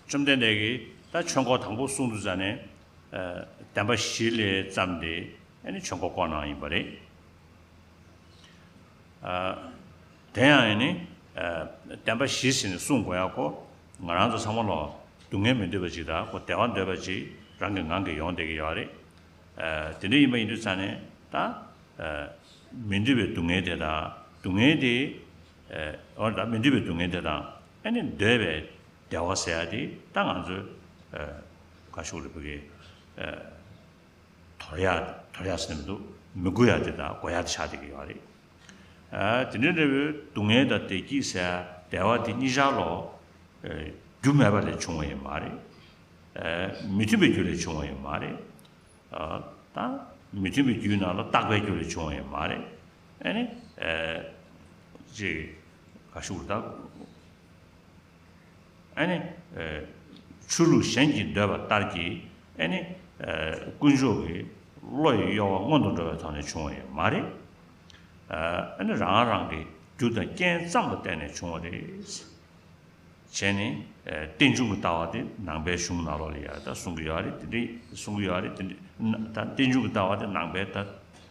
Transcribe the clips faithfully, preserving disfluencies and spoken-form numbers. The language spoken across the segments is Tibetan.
བཅོམ་ལྡན་འདས་ཀྱིས་ད་ཆོས་འཁོར་དང་པོ་གསུང་དུས་ཙ་ནས། ཨ། བདེན་པ་བཞི་ལས་བརྩམས་ཏེ་ཨ་ནི་ཆོས་འཁོར་བསྐོར་གནང་ཡིན་པ་རེད། ཨ། དེ་ཡང་ཨ་ནི། ཨ། བདེན་པ་བཞི་ཟེར་ནས་གསུང་དགོས་ཡག་གོ། ང་རང་ཚོ་ཚང་མ་ལོ་སྡུག་བསྔལ་མི་འདོད་པ་ཅིག་དང་གོ་བདེ་བ་འདོད་པ་ཅིག་རང་གི་ངང་གིས་ཡོང་བསྡད་ཀྱི་ཡོད་རེད། ཨ། དེ་འདྲ་ཡིན་པ་ཡིན་དུས་ཙ་ནས་ད། ཨ། མི་འདོད་པའི་སྡུག་བསྔལ་དེ་དང་སྡུག་བསྔལ་དེ། ཨ། འོ་ད་མི་འདོད་པའི་སྡུག་བསྔལ་དེ་དང་ཨ་ནི་འདོད་པའི་བདེ་བ་ཟེར་ཡ་དེ་ད་ང་ཚོས། ཨ། ག་ཞུ་རེད་བོད་སྐད། ཨ། དོར་ཡ་དོར་ཡ་ཟེར་ནས་མི་འདུག་མི་དགོས་ཡ་དེ་དང་དགོས་ཡ་དེ་ཆགས་བསྡད་ཀྱི་ཡོད་རེད། ཨ། དེ་འདྲའི་འདྲ་བོའི་སྡུག་བསྔལ་དང་བདེ་སྐྱིད་ཟེར་ཡ་བདེ་བ་དེ་གཉིས་ཆར་ལོ། ཨ། རྒྱུ་མེད་པ་ལས་བྱུང་བ་ཡང་མ་རེད། ཨ། མི་མཐུན་པའི་རྒྱུ་ལས་བྱུང་བ་ཡང་མ་རེད། ཨ། ད་མི་མཐུན་པའི་རྒྱུའི་ནང་ལ་རྟག་པའི་རྒྱུ་ལས་བྱུང་བ་ཡང་མ་རེད། ཨ་ནི། ཨ། ཅིག་ག་ཞུ་དགོས་རེད་ད། ཨ་ནི། ཨ། ཆོས་ལུགས་གཞན་གྱིས་འདོད་པ་ལྟར་གྱི་ཨ་ནི། ཨ། དཀོན་མཆོག་གི་བློ་ཡི་གཡོ་བ་མངོན་དུ་འགྲོ་བའི་ཐོག་ནས་བྱུང་བ་ཡང་མ་རེད། ཨ། ཨ་ནི་རང་རང་གི་རྒྱུ་དང་རྐྱེན་ཙམ་ལ་བརྟེན་ནས་བྱུང་བ་རེད། བྱས་ནས། ཨ། རྟེན་འབྱུང་གི་ལྟ་བ་དེ་ནང་པའི་གཞུང་ནང་ལོགས་ལ་ཡང་ད་གསུང་གི་ཡོད་རེད། དེ་འདྲ་གསུང་གི་ཡོད་རེད། དེ་འདྲ་ད་རྟེན་འབྱུང་གི་ལྟ་བ་དེ་ནང་པའི་ད་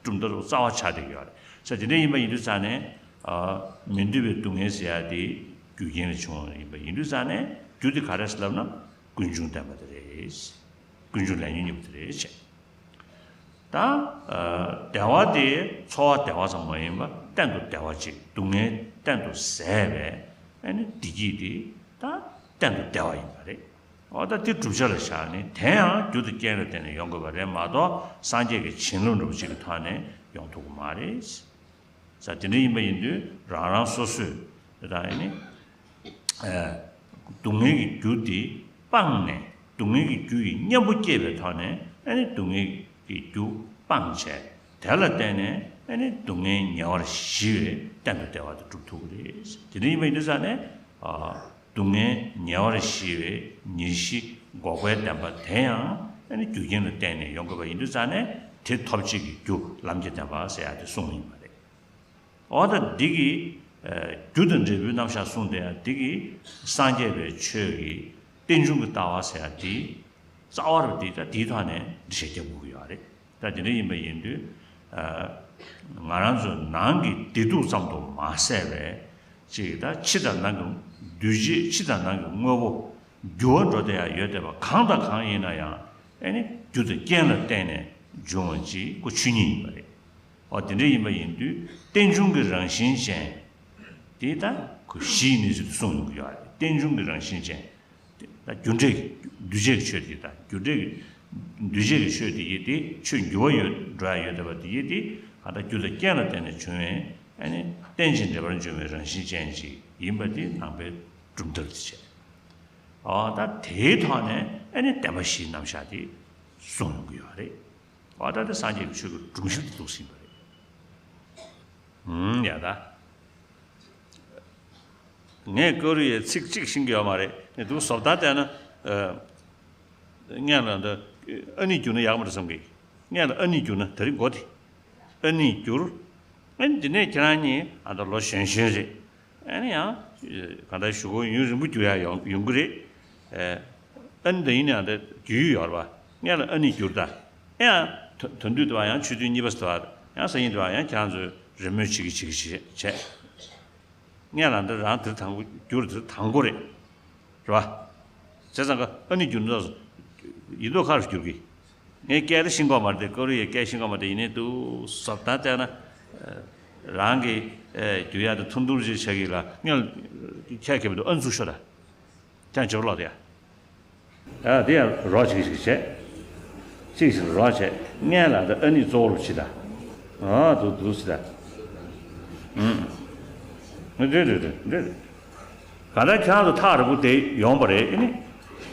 གྲུབ་མཐའ་རུ་རྩ་བ་ཆགས་བསྡད་ཀྱི་ཡོད་རེད། ས་དེ་འདྲ་ཡིན་པ་ཡིན་དུས་ཙང་ནས། ཨ། མི་འདོད་པའི་སྡུག་བསྔལ་ཟེར་ཡ་དེ་རྒྱུ་རྐྱེན་ལས་བྱུང་བ་ཡིན་པ་ཡིན་དུས་ཙང་ནས་རྒྱུ་དེ་ག་རེ་ཟེར་ལབ་ན་ཀུན་འབྱུང་བདེན་པ་དེ་རེད། ཀུན་འབྱུང་ལས་ཉོན་གཉིས་པོ་དེ་རེད་བྱས། ད། ཨ། བདེ་བ་དེ་འཚོ་བ་བདེ་བ་ཙམ་མ་ཡིན་པར་གཏན་དུ་བདེ་བ་ཅིག་སྡུག་བསྔལ་གཏན་དུ་ཟད་པའི་ཨ་ནི་བདེ་སྐྱིད་དེ་ད་གཏན་དུ་བདེ་བ་ཡིན་པ་རེད། འོ་ད་དེ་བསྒྲུབ་བྱ་ལ་བཞག་ནས་དེ་ཡང་རྒྱུ་དང་རྐྱེན་ལ་བརྟེན་ནས་ཡོང་དགོས་པ་རེད་མ་གཏོགས་སངས་རྒྱས་ཀྱི་བྱིན་རླབས་འདྲ་པོ་ཅིག་གི་ཐོག་ནས་ཡོང་ཐུབ་ཀྱི་མ་རེད། ས་དེ་འདྲ་ཡིན་པ་ཡིན་དུས་རང་རང་སོ་སོས་དེ་དང་ཨ་ནི། ཨ། སྡུག་བསྔལ་གྱི་རྒྱུ་དེ་སྤངས་ནས་སྡུག་བསྔལ་གྱི་རྒྱུ་ཡི་གཉེན་པོ་སྐྱེས་པའི་ཐོག་ནས་ཨ་ནི་སྡུག་བསྔལ་གྱི་རྒྱུ་སྤངས་བྱས་དེ་ལ་བརྟེན་ནས་ཨ་ནི་སྡུག་བསྔལ་ཉེ་བར་ཞི་བའི་གཏན་དུ་བདེ་བ་དེ་སྒྲུབ་ཐུབ་ཀྱི་རེད། དེ་འདྲ་ཡིན་པ་ཡིན་དུས་ཙང་ནས། ཨ། སྡུག་བསྔལ་ཉེ་བར་ཞི་བའི་ཉེར་ཞི་འགོག་པའི་བདེན་པ་དེ་ཡང་ཨ་ནི་རྒྱུ་རྐྱེན་ལ་བརྟེན་ནས་ཡོང་དགོས་པ་ཡིན་དུས་ཙང་ནས་དེ་ཐོབ་བྱེད་ཀྱི་རྒྱུ་ལམ་གྱི་བདེན་པ་ཟེར་ཡ་དེ་གསུངས་ཡིན་པ་རེད། འོ་ད་འདི་གི། ཨ། རྒྱུ་དང་འབྲས་བུའི་རྣམ་གཞག་གསུངས་དེ་ཡང་འདི་གི་སངས་རྒྱས་པའི་ཆོས་ཀྱི་རྟེན་འབྱུང་གི་ལྟ་བ་ཟེར་ཡ་འདི་རྩ་བ་རུ་འདི་ད་འདིའི་ཐོག་ནས་འགྲེལ་བཤད་རྒྱབ་དགོས་ཀྱི་ཡོད་རེད། ད་འདི་འདྲ་ཡིན་པ་ཡིན་དུས། ཨ། ང་རང་ཚོའི་ནང་གི་བདེ་སྡུག་ཙམ་དུ་མ་ཟད་པའི་ཅིག་ད་ཕྱི་དང་ནང་གི་འདུས་བྱས་ཕྱི་དང་ནང་གི་དངོས་པོ་འགྱུར་བ་འགྲོ་བསྡད་ཡ་ཡོད་བསྡད་པ་གང་དང་གང་ཡིན་ན་ཡང་ཨ་ནི་རྒྱུ་དང་རྐྱེན་ལ་བརྟེན་ནས་འབྱུང་བ་ཅིག་ཁོ་ཆོས་ཉིད་ཡིན་པ་རེད། འོ་དེ་འདྲ་ཡིན་པ་ཡིན་དུས་རྟེན་འབྱུང་གི་རང་བཞིན་ཅན། དེ་ད་ཁོ་གཞི་ཡི་གནས་ཚུལ་དུ་གསུངས་ཡོང་གི་ཡོད་རེད། རྟེན་འབྱུང་གི་རང་བཞིན་ཅན། དེ་ད་རྒྱུ་འབྲས་ཀྱི་འདུས་བྱས་ཀྱི་ཆོས་དེ་ད་རྒྱུ་འབྲས་ཀྱི་འདུས་བྱས་ཀྱི་ཆོས་དེ་ཡིན་ཏེ་ཆོས་འགྱུར་བ་ཡོད་འགྲོ་ཡ་ཡོད་བསྡད་པ་དེ་ཡིན་ཏེ་གང་ལྟར་རྒྱུ་དང་རྐྱེན་ལ་བརྟེན་ནས་བྱུང་བའི་ཨ་ནི་རྟེན་ཅིང་འབྲེལ་པར་འབྱུང་བའི་རང་བཞིན་ཅན་ཅིག་ཡིན་པ་དེ་ནང་པའི་གྲུབ་མཐའ་དེ་བྱས། འོ་ད་དེའི་ཐོག་ནས་ཨ་ནི་བདེན་པ་བཞིའི་རྣམ་གཞག་དེ་གསུངས་ཡོང་གི་ཡོད་རེད། འོ་ད་དེ་སངས་རྒྱས་ཀྱི་ཆོས་ཀྱི་སྒྲོམ་གཞི་དེ་འདུག་ཟིན་པ་རེད། ཧུམ། ཡ་ད། ངས་ཀོ་རི་ཡའི་ཚིག་གཅིག་ཤེས་ཀྱི་ཡོད་མ་རེད། ངས་འདུག་བཟོ་ལྟ་བལྟས་ན། ཨ། སྔོན་ལ་འདི་ཨ་ནི་བསྒྱུར་ན་ཡག་མ་རེད་བསམ་གི། སྔོན་ལ་ཨ་ནི་བསྒྱུར་ན་དེ་རིང་གོ་དེ། ཨ་ནི་བསྒྱུར། ཨ་ནི་འདི་ནས་ཁྱེད་རང་གཉིས་ཨ་ད་ལོ་གཞོན་གཞོན་རེད། ཨ་ནི་ཡང་གང་ལྟར་གཞུག་གུ་ཡུན་རིང་པོ་བསྒྱུར་ཡ་ཡོང་ཡོང་གི་རེད། ཨ་ནི་ད་ཡིན་ནའང་ད་རྒྱུས་ཡོད་རེད་པ། སྔོན་ལ་ཨ་ནི་བསྒྱུར་ད། ཨ་ཡང་ད་ད་དུས་དུ་བ་ཡང་ཆུ་ཚོད་གཉིས་པ་ཟེར་བ་ཡང་སང་ཉིན་དུ་བ་ཡང་ཁྱེད་རང་ཚོས་རེ་སྨོན་བྱེད་ཀྱི་བྱེད་ཀྱི་བྱེད་བྱས། སྔོན་ལ་འདི་རང་དེ་དང་པོ་བསྒྱུར་དེ་དང་པོ་རེད། རེད་པ། བྱས་ཙང་ཀ་ཨ་ནི་བསྒྱུར་འདུག་ཡིན་མདོག་ཁ་རུ་བསྒྱུར་གི། ངས་སྐད་དེ་ཤེས་ཀྱི་ཡོད་མ་རེད་དེ། ཀོ་རི་ཡའི་སྐད་ཤེས་ཀྱི་ཡོད་མ་རེད་དེ། ཡིན་ནའི་འདུག་བཟོ་ལྟ་བལྟས་ན། རང་གི་བསྒྱུར་ཡ་དེ་ཐུང་ཐུང་ཅིག་བྱེད་ཀྱི་ལ་སྔོན་ཁྱད་མཁས་པ་འདུག་ཨ་ནི་ཚུར་ཤོག་ད། ཀྱང་བྱེད་པ་ལོག་དེ་ཡ། ཨ་དེ་ཡང་རོགས་ཅིག་ཅིག་བྱས། ཅིག་ཅིག་རོགས་བྱས། སྔོན་ལ་ད་ཨ་ནི་གཙོ་བོར་བྱེད་ད། ཨ་འདུག་འདུག་ཟེར་ད། ཨུམ། འདྲེ་འདྲེ་འདྲེ་འདྲེ། ག་ད་ཁྱེད་རང་ཚོ་ཐག་རིང་པོ་དེ་ཡོང་པ་རེད། ཨ་ནི།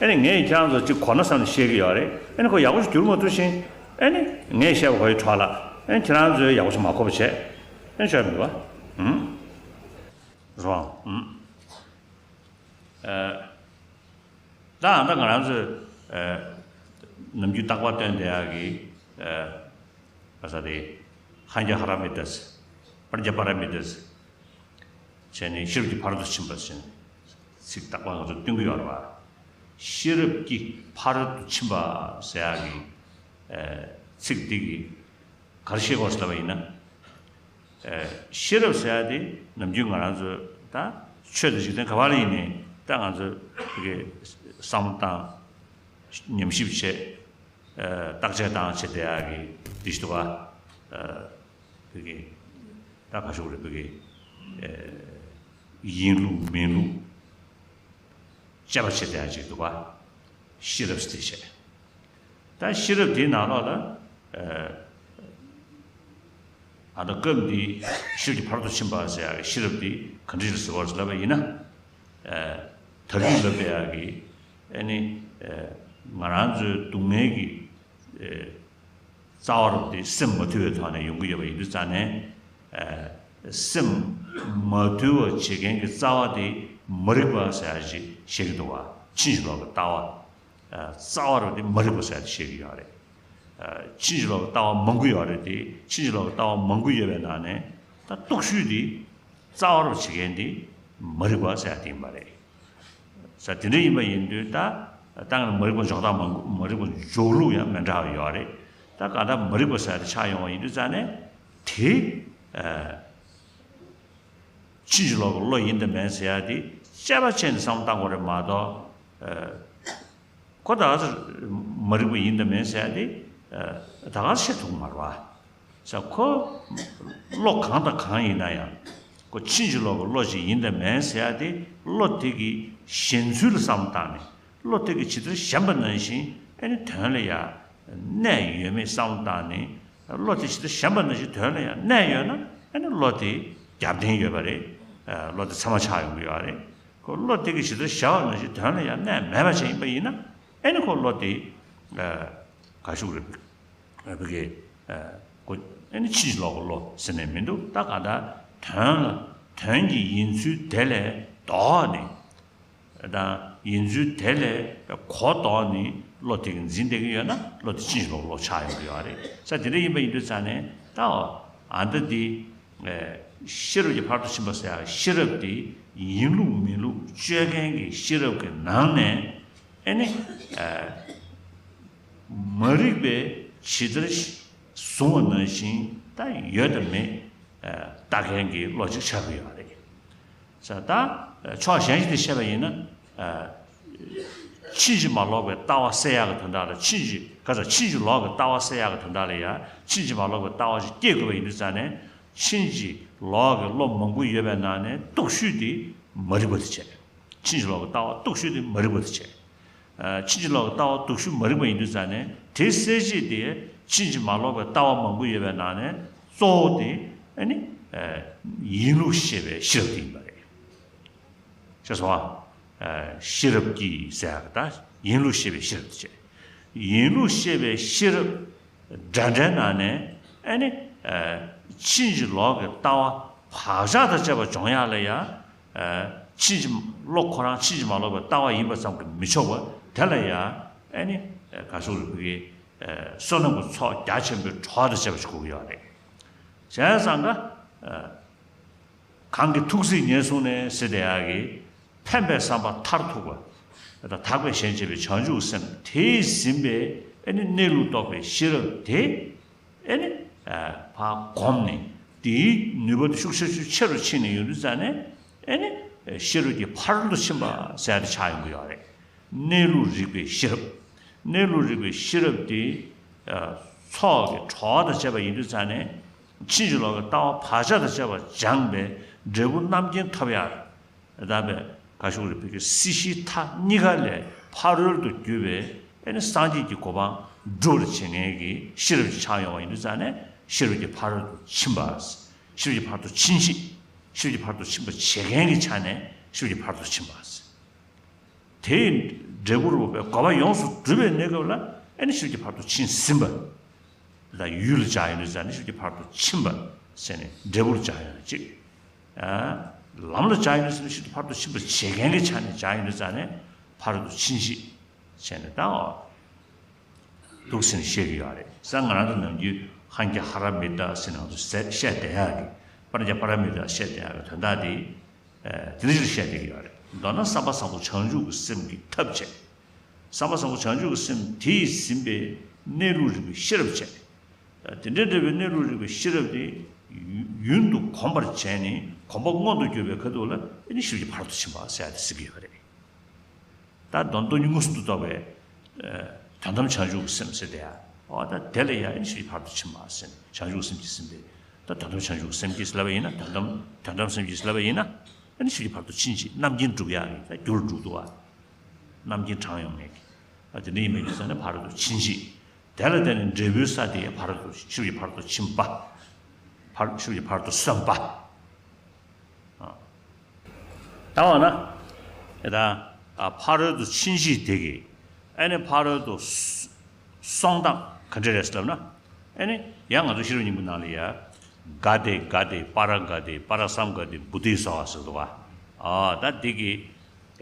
ཨ་ནི་ངས་ཁྱེད་རང་ཚོ་ཅིག་གོ་ན་བསམ་ནས་བཤད་ཀྱི་ཡོད་རེད། ཨ་ནི་ཁོ་ཡག་པོ་ཞིག་བསྒྱུར་མ་ཐུབ་ཕྱིན། ཨ་ནི་ངས་བཤད་པ་ཁོ་ཡི་གྲོགས་ལ། ཨ་ནི་ཁྱེད་རང་ཚོས་ཡག་པོ་ཞིག་མ་གོ་བ་བྱས། ཨ་ནི་ཆོག་མི་འདུག་པ། ཨུམ། རོང་། ཨུམ། ཨ། ད་ཨ་ད་ང་རང་ཚོས། ཨ། ནམ་རྒྱུན་རྟག་པར་སྟོན་བསྡད་ཡག་གི། ཨ། ག་ས་དེ། ཧན་གྱི་ཧ་ར་མི་ཏ་ཟེར། པར་གྱི་པ་ར་མི་ཏ་ཟེར། བྱས་ནས་ཤེས་རབ་ཀྱི་ཕ་རོལ་ཏུ་ཕྱིན་པ་ཟེར་ནས་ཚིག་རྟག་པར་ང་ཚོས་སྟོན་གྱི་ཡོད་རེད་པ། ཤེས་རབ་ཀྱི་ཕ་རོལ་ཏུ་ཕྱིན་པ་ཟེར་ཡག་གི་ཚིག་འདི་གིས་ག་རེ་ཤེས་དགོས་ཟེར་ལབ་པ་ཡིན་ན། ཤེས་རབ་ཟེར་ཡག་དེ་ནམ་རྒྱུན་ང་རང་ཚོ་ད་ཆོས་དང་འཇིག་རྟེན་ག་བ་ལ་ཡིན་ནའི་ད་ང་ཚོ་བོད་སྐད་བསམ་བློ་བཏང་། ཉམས་ཞིབ་བྱེད། ཨ། བརྟག་དཔྱད་བཏང་བྱེད་བསྡད་ཡག་གི་འདི་ཞིག་འདུག་ག་ཨ། བོད་སྐད་ད་ག་ཞུ་དགོས་རེད། བོད་སྐད། ཨ། ཡིན་ལུགས་མིན་ལུགས་དཔྱད་པ་བྱེད་བསྡད་ཡག་ཅིག་འདུག་ག་ཤེས་རབ་ཟེར་དེ་བྱས། ད་ཤེས་རབ་དེའི་ནང་ལོགས་ལ། ཨ། ད་སྐབས་འདིའི་ཤེས་རབ་ཀྱི་ཕ་རོལ་ཏུ་ཕྱིན་པ་ཟེར་ཡག་གི་ཤེས་རབ་དེ་ག་འདྲ་ཞིག་ཟེར་བ་ལབ་པ་ཡིན་ན། ཨ། ད་གིན་ལབ་པའི་ཡག་གི་ཨ་ནི། ཨ། ང་རང་ཚོའི་སྡུག་བསྔལ་གྱི། ཨ། རྩ་བ་རུ་དེ་སེམས་མ་དུལ་བའི་ཐོག་ནས་ཡོང་གི་ཡོད་པ་ཡིན་དུས་ཙང་ནས། ཨ། སེམས་མ་དུལ་བ་བྱེད་མཁན་གྱི་རྩ་བ་དེ་མ་རིག་པ་ཟེར་ཡག་ཅིག་བཤད་ཀྱི་འདུག་ག་ཕྱིན་ཅི་ལོག་གི་ལྟ་བ། ཨ། རྩ་བ་རུ་དེ་མ་རིག་པ་ཟེར་ཡག་དེ་བཤད་ཀྱི་ཡོད་རེད། ཨ། ཕྱིན་ཅི་ལོག་གི་ལྟ་བ་མང་པོ་ཡོད་རེད་དེ། ཕྱིན་ཅི་ལོག་གི་ལྟ་བ་མང་པོ་ཡོད་པའི་ནང་ནས་ད་སྟོབས་ཤུགས་དེ་རྩ་བ་རུ་བྱེད་མཁན་དེ་མ་རིག་པ་ཟེར་ཡག་དེ་ཡིན་པ་རེད། ས་དེ་འདྲ་ཡིན་པ་ཡིན་དུས་ད་ད་ང་མ་རིག་པ་འཇོག་སྟངས་མང་པོ། མ་རིག་པ་འཇོག་ལུགས་ཡང་མི་འདྲ་བ་ཡོད་རེད། ད་གང་ལྟར་མ་རིག་པ་ཟེར་ཡག་དེ་ཆགས་ཡོང་བ་ཡིན་དུས་ཙང་ནས་དེ། ཨ། ཕྱིན་ཅི་ལོག་གི་བློ་ཡིན་དང་མིན་ཟེར་ཡག་དེ་དཔྱད་པ་བྱས་ནས་བསམ་བློ་བཏང་དགོས་རེད་མ་གཏོགས། ཨ། ཁོ་ད་ག་ཚོད་མ་རིག་པ་ཡིན་དང་མིན་ཟེར་ཡག་དེ། ཨ། ད་ག་ཚོད་བཤད་ཐུབ་ཀྱི་མ་རེད་པ། ས་ཁོ་བློ་གང་དང་གང་ཡིན་ན་ཡང་ཁོ་ཕྱིན་ཅི་ལོག་གི་བློ་ཅིག་ཡིན་དང་མིན་ཟེར་ཡག་དེ་བློ་དེ་གི་ཞེན་ཚུལ་ལ་བསམ་བློ་བཏང་ནས། བློ་དེ་གི་ཇི་ལྟར་ཞེན་པ་ནང་བཞིན་ཨ་ནི་དོན་ལ་ཡང་གནས་ཡོད་མེད་བསམ་བློ་བཏང་ནས། བློ་དེ་ཇི་ལྟར་ཞེན་པ་ནང་བཞིན་དོན་ལ་ཡང་གནས་ཡོད་ན་ཨ་ནི་བློ་དེ་རྒྱབ་རྟེན་ཡོད་པ་རེད། ཨ། བློ་དེ་ཚད་མ་ཆགས་ཡོང་གི་ཡོད་རེད། ཁོ་བློ་དེ་གི་ཇི་ལྟར་ཞེན་པ་ནང་བཞིན་དོན་ལ་ཡང་གནས་མེད་པ་ཅིག་ཡིན་པ་ཡིན་ན། ཨ་ནི་ཁོ་བློ་དེ། ཨ། ག་ཞུ་དགོས་རེད། བོད་སྐད། ཨ། ཁོ་ཨ་ནི་ཕྱིན་ཅི་ལོག་གི་བློ་ཟེར་ནས་མི་འདུག་ད་གང་ལྟར་དོན་ལ། དོན་གྱི་ཡིན་ཚུལ་དེ་ལས་ལྡོག་ནས། དང་ཡིན་ཚུལ་དེ་ལས་གོ་ལྡོག་ནས་བློ་དེ་གིས་འཛིན་བསྡད་ཀྱི་ཡོད་ན་བློ་དེ་ཕྱིན་ཅི་ལོག་གི་བློ་ཆགས་ཡོང་གི་ཡོད་རེད། ས་དེ་འདྲ་ཡིན་པ་ཡིན་དུས་ཙང་ནས་ད་ཨ་ད་འདི། ཨ། ཤེས་རབ་ཀྱི་ཕ་རོལ་ཏུ་ཕྱིན་པ་ཟེར་ཡག་ཤེས་རབ་དེ་ཡིན་ལུགས་མིན་ལུགས་དཔྱོད་མཁན་གྱི་ཤེས་རབ་ཀྱི་ནང་ནས། ཨ་ནི། ཨ། མ་རིག་པས་ཇི་ལྟར་བཟུང་བ་ནང་བཞིན་ད་ཡོད་དང་མེད། ཨ། ལྟ་མཁན་གྱི་བློ་ཅིག་ཆགས་ཀྱི་ཡོད་རེད། ས་ད་ཕྱོགས་གཞན་ཞིག་ནས་བཤད་པ་ཡིན་ན། ཨ། ཕྱིན་ཅི་མ་ལོག་པའི་ལྟ་བ་གསལ་ཡག་གི་དོན་དག་ལ་ཕྱིན་ཅི། ག་ས། ཕྱིན་ཅི་ལོག་གི་ལྟ་བ་གསལ་ཡག་གི་དོན་དག་ལ་ཡང་ཕྱིན་ཅི་མ་ལོག་པའི་ལྟ་བ་ཞིག་སྐྱེ་དགོས་པ་ཡིན་དུས་ཙང་ནས། ཕྱིན་ཅི་ལོག་གི་བློ་མང་པོ་ཡོད་པའི་ནང་ནས་སྟོབས་ཤུགས་དེ་མ་རིག་པ་དེ་བྱས། ཕྱིན་ཅི་ལོག་གི་ལྟ་བ་སྟོབས་ཤུགས་དེ་མ་རིག་པ་དེ་བྱས། ཨ། ཕྱིན་ཅི་ལོག་གི་ལྟ་བ་སྟོབས་ཤུགས་མ་རིག་པ་ཡིན་དུས་ཙང་ནས་དེ་གསལ་བྱེད་དེ་ཕྱིན་ཅི་མ་ལོག་པའི་ལྟ་བ་མང་པོ་ཡོད་པའི་ནང་ནས་གཙོ་བོ་དེ་ཨ་ནི། ཨ། ཡིན་ལུགས་ཤེས་པའི་ཤེས་རབ་དེ་ཡིན་པ་རེད། ཤེས་སོང་ཨ། ཤེས་རབ་ཀྱི་ཟེར་ཡག་ད་ཡིན་ལུགས་ཤེས་པའི་ཤེས་རབ་དེ་བྱས། ཡིན་ལུགས་ཤེས་པའི་ཤེས་རབ་འདྲ་འདྲའི་ནང་ནས་ཨ་ནི། ཨ། ཕྱིན་ཅི་ལོག་གི་ལྟ་བ་བག་ཆགས་དང་བཅས་པ་སྦྱོང་ཡག་ལ་ཡང་། ཨ། ཕྱིན་ཅི། བློ་ཁོ་རང་ཕྱིན་ཅི་མ་ལོག་པའི་ལྟ་བ་ཡིན་པ་ཙམ་གྱིས་མི་ཆོག་པ། དེ་ལ་ཡང་ཨ་ནི། ཨ། ག་ཟེར་དགོས་རེད། བསོད་ནམས་ཀྱི་ཚོགས་རྒྱ་ཆེན་པོའི་གྲོགས་དང་བཅས་པ་ཞིག་དགོས་ཀྱི་ཡོད་རེད། བྱས་ཙང་ཀ། ཨ། གང་གིས་ཐུགས་སྲས་ཉེར་བཟུང་ནས་ཟེར་བསྡད་ཡག་གི། ཕན་པའི་བསམ་པ་མཐར་ཐུག་པ། དག་པའི་གཞན་གཅེས་པའི་བྱང་ཆུབ་སེམས་དེས་ཟིན་པའི་ཨ་ནི་གནས་ལུགས་རྟོགས་པའི་ཤེས་རབ་དེ། ཨ་ནི། ཨ། ཕར་བསྒོམས་ནས་དེའི་ནུས་པ་དེ་ཤུགས་ཆེ་ཤུགས་ཆེ་རུ་ཕྱིན་ནས་ཡོང་དུས་ཙང་ནས། ཨ་ནི། ཤེས་རབ་ཀྱི་ཕ་རོལ་ཏུ་ཕྱིན་པ་ཟེར་ཡག་དེ་ཆགས་ཡོང་གི་ཡོད་རེད། གནས་ལུགས་རིག་པའི་ཤེས་རབ། གནས་ལུགས་རིག་པའི་ཤེས་རབ་དེ། ཨ། ཚོགས་ཀྱི་གྲོགས་དང་བཅས་པ་ཡིན་དུས་ཙང་ནས། ཕྱིན་ཅི་ལོག་གི་ལྟ་བ་བག་ཆགས་དང་བཅས་པ་སྦྱངས་པའི་འབྲས་བུ་རྣམ་མཁྱེན་ཐོབ་ཡག་ད་བས་ག་ཞུ་རེད། བོད་ཀྱི་སྲིད་ཞིའི་མཐའ་གཉིས་ཀ་ལས་ཕ་རོལ་ཏུ་གྱུར་པའི་ཨ་ནི་སངས་རྒྱས་ཀྱི་གོ་འཕང་སྒྲུབ་པར་བྱེད་མཁན་གྱི་ཤེས་རབ་ཅིག་ཆགས་ཡོང་བ་ཡིན་དུས་ཙང་ནས་ཤེས་རབ་ཀྱི་ཕ་རོལ་ཏུ་ཕྱིན་པ། ཤེས་རབ་ཀྱི་ཕ་རོལ་ཏུ་ཕྱིན་ཅི། ཤེས་རབ་ཀྱི་ཕ་རོལ་ཏུ་ཕྱིན་པར་བྱེད་མཁན་གྱི་ཆ་ནས་ཤེས་རབ་ཀྱི་ཕ་རོལ་ཏུ་ཕྱིན་པ། དེའི་འབྲས་བུར་འོས་པའི་གོ་འཕང་ཡོངས་སུ་གྲུབ་པའི་གནས་སྐབས་ལ་ཨ་ནི་ཤེས་རབ་ཀྱི་ཕ་རོལ་ཏུ་ཕྱིན་ཟིན་པ། ད་ཡུལ་ལ་སྦྱར་ཡོང་དུས་ཙང་ནས་ཤེས་རབ་ཀྱི་ཕ་རོལ་ཏུ་ཕྱིན་པ་ཟེར་ནས་འབྲས་བུར་སྦྱར་ཡོང་གཅིག་ཨ། ལམ་ལ་སྦྱར་ཡོང་དུས་ཙང་ནས་ཤེས་རབ་ཀྱི་ཕ་རོལ་ཏུ་ཕྱིན་པར་བྱེད་མཁན་གྱི་ཆ་ནས་སྦྱར་ཡོང་དུས་ཙང་ནས་ཕ་རོལ་ཏུ་ཕྱིན་ཅི་བྱས་ནས་ད་འོ་འདུག་ཟེར་ནས་བཤད་ཀྱི་ཡོད་རེད། ས་ང་རང་ཚོ་ནམ་རྒྱུན་ཧན་གྱ་ཧ་ར་མི་ཏ་ཟེར་ནས་ང་ཚོ་བཤད་བསྡད་ཡག་གི། པྲཛྙཱ་པཱ་ར་མི་ཏ་བཤད་བསྡད་ཡག་གི་དོན་དག་དེ་དེ་འདྲ་ཞིག་བཤད་བསྡད་ཀྱི་ཡོད་རེད། མདོར་ན་བསམ་པ་བཟང་པོ་བྱང་ཆུབ་ཀྱི་སེམས་ཀྱི་ཐབས་བྱས། བསམ་པ་བཟང་པོ་བྱང་ཆུབ་ཀྱི་སེམས་དེ་ཡིས་ཟིན་པའི་གནས་ལུགས་རིག་པའི་ཤེས་རབ་བྱས། དེ་འདྲའི་འབྲེལ་བའི་གནས་ལུགས་རིག་པའི་ཤེས་རབ་དེ་ཡུན་དུ་གོམས་པར་བྱས་ནས་གོམས་པ་མངོན་དུ་གྱུར་པའི་ཁ་ཐུག་ལ་ཨེ་ནི་ཤེས་རབ་ཀྱི་ཕ་རོལ་ཏུ་ཕྱིན་པ་ཟེར་ཡ་དེ་ཟེར་གྱི་ཡོད་པ་རེད། ད་དོན་སྟོང་ཉིད་མངོན་སུམ་དུ་རྟོགས་པའི་དོན་དམ་བྱང་ཆུབ་ཀྱི་སེམས་ཟེར་དེ་ཡ། འོ་ད་དེ་ལ་ཡ་ཨེ་ནི་ཤེས་རབ་ཀྱི་ཕ་རོལ་ཏུ་ཕྱིན་པ་ཟེར་ནས་བྱང་ཆུབ་ཀྱི་སེམས་ཀྱིས་ཟིན་པས། ད་དོན་དམ་བྱང་ཆུབ་ཀྱི་སེམས་ཀྱིས་ལབ་པ་ཡིན་ན། དོན་དམ་དོན་དམ་སེམས་ཀྱིས་ལབ་པ་ཡིན་ན། ཨེ་ནི་ཤེས་རབ་ཀྱི་ཕ་རོལ་ཏུ་ཕྱིན་ཅིག་རྣམ་མཁྱེན་སྒྲུབ་ཡག་གི་ད་རྒྱུར་འགྲོ་གི་འདུག་བ། རྣམ་མཁྱེན་དྲངས་ཡོང་མཁན་གྱི། ཨ་དེ་འདྲ་ཡིན་པའི་རྒྱུ་མཚན་ནི་ཕ་རོལ་ཏུ་ཕྱིན་ཅིག་དེ་ལ་བརྟེན་ནས་འབྲས་བུའི་ས་དེ་ཕ་རོལ་ཏུ་ཤེས་རབ་ཀྱི་ཕ་རོལ་ཏུ་ཕྱིན་པ། ཕ་ཤེས་རབ་ཀྱི་ཕ་རོལ་ཏུ་སོན་པ། ཨ། ད་འོ་ན། ཨེ་ད། ཨ་ཕ་རོལ་ཏུ་ཕྱིན་ཅིག་དེ་གི། ཨེ་ནི་ཕ་རོལ་ཏུ་སོང་སྟངས་ག་འདྲ་རེད་ཟེར་ལབ་ན། ཨེ་ནི་ཡང་ང་ཚོ་ཤེས་རབ་སྙིང་པོའི་ནང་ལ་ཡ། ག་ཏེ་ག་ཏེ་པཱ་ར་ག་ཏེ་པཱ་ར་སཾ་ག་ཏེ་བུ་ཏེ་སྭཱ་ཧཱ་ཟེར་འདུག་བ། ཨ་ད་འདི་གི།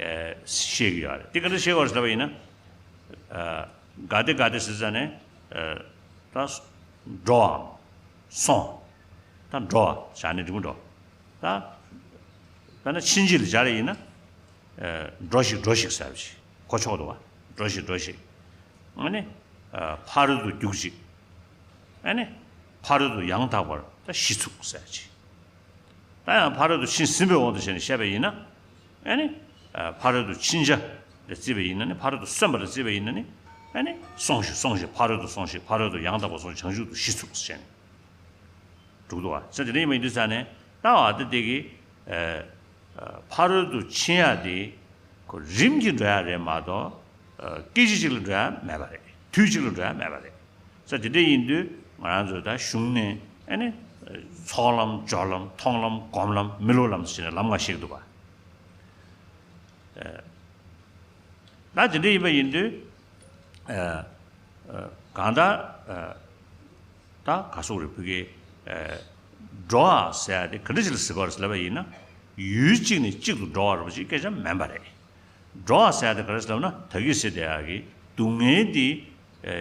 ཨེ་བཤད་ཀྱི་ཡོད་རེད། འདི་ག་འདྲ་བཤད་ཀྱི་ཡོད་རེད་ཟེར་ལབ་པ་ཡིན་ན། ཨ་ག་ཏེ་ག་ཏེ་ཟེར་ཙ་ནས། ཨ་ད་འགྲོ་བའམ། སོང་། ད་འགྲོ་བ་བྱས་ནས་འབྲི་མི་འགྲོ། ད། དཔེར་ན་ཕྱིན་ཅིག་ལ་སྦྱར་ཡིན་ན། ཨ་འགྲོ་ཞིག་འགྲོ་ཞིག་ཟེར་བ་ཞིག་གོ་ཆོག་འདུག་བ། འགྲོ་ཞིག་འགྲོ་ཞིག་ཨ་ནི། ཨ་ཕ་རོལ་ཏུ་རྒྱུག་ཅིག་ཨ་ནི། ཕ་རོལ་ཏུ་ཡང་དག་པར་ད་གཞི་ཚུགས་ཟེར་བ་ཅིག་ད་ཡང་ཕ་རོལ་ཏུ་ཕྱིན་ཟིན་པའི་དབང་དུ་བྱས་ནས་བཤད་པ་ཡིན་ན། ཨ་ནི། ཨ་ཕ་རོལ་ཏུ་ཕྱིན་བྱ་ལ་བརྩིས་པ་ཡིན་ན་ནི་ཕ་རོལ་ཏུ་སོན་པ་ལ་བརྩིས་པ་ཡིན་ན་ནི། ཨ་ནི། སོང་ཞིག་སོང་ཞིག་ཕ་རོལ་ཏུ་སོང་ཞིག་ཕ་རོལ་ཏུ་ཡང་དག་པར་སོང་ཞིག་བྱང་ཆུབ་ཏུ་གཞི་ཚུགས་ཟེར་ནས། འགྲོ་གི་འདུག་བ། ས་དེ་འདྲ་ཡིན་པ་ཡིན་དུས་ཙ་ནས་ད་བ་དེ་དེ་གི། ཨ་ཕ་རོལ་ཏུ་ཕྱིན་ཡ་དེ་ཁོ་རིམ་གྱིས་འགྲོ་ཡ་རེད་མ་གཏོགས། ཨ་སྐད་ཅིག་གཅིག་ལ་འགྲོ་ཡ་མེད་པ་རེད། དུས་གཅིག་ལ་འགྲོ་ཡ་མེད་པ་རེད། ས་དེ་འདྲ་ཡིན་དུས་ང་རང་ཚོས་ད་གཞུང་ནས་ཨ་ནི། ཚོགས་ལམ་སྦྱོར་ལམ་མཐོང་ལམ་སྒོམ་ལམ་མི་སློབ་ལམ་ཟེར་ནས་ལམ་ལྔ་བཤད་ཀྱི་འདུག་བ། ཨ་ད་དེ་འདྲ་ཡིན་པ་ཡིན་དུས། ཨ་ཨ་གང་ལྟར། ཨ་ད་ག་སོག་རེ་ཕུ་གེ། ཨ་འགྲོ་བ་ཟེར་ཡ་དེ་ག་འདྲ་ཞིག་ལ་ཟེར་བ་རེད་ལབ་པ་ཡིན་ན། ཡུལ་གཅིག་ནས་གཅིག་ཏུ་འགྲོ་བ་རེད་པ་ཞིག་སྐད་ཆ་མིན་པ་རེད། འགྲོ་བ་ཟེར་ཡ་དེ་ག་རེ་ཟེར་ལབ་ན་ད་གིན་ཟེར་བསྡད་ཡ་གི་སྡུག་བསྔལ་དེ། ཨ་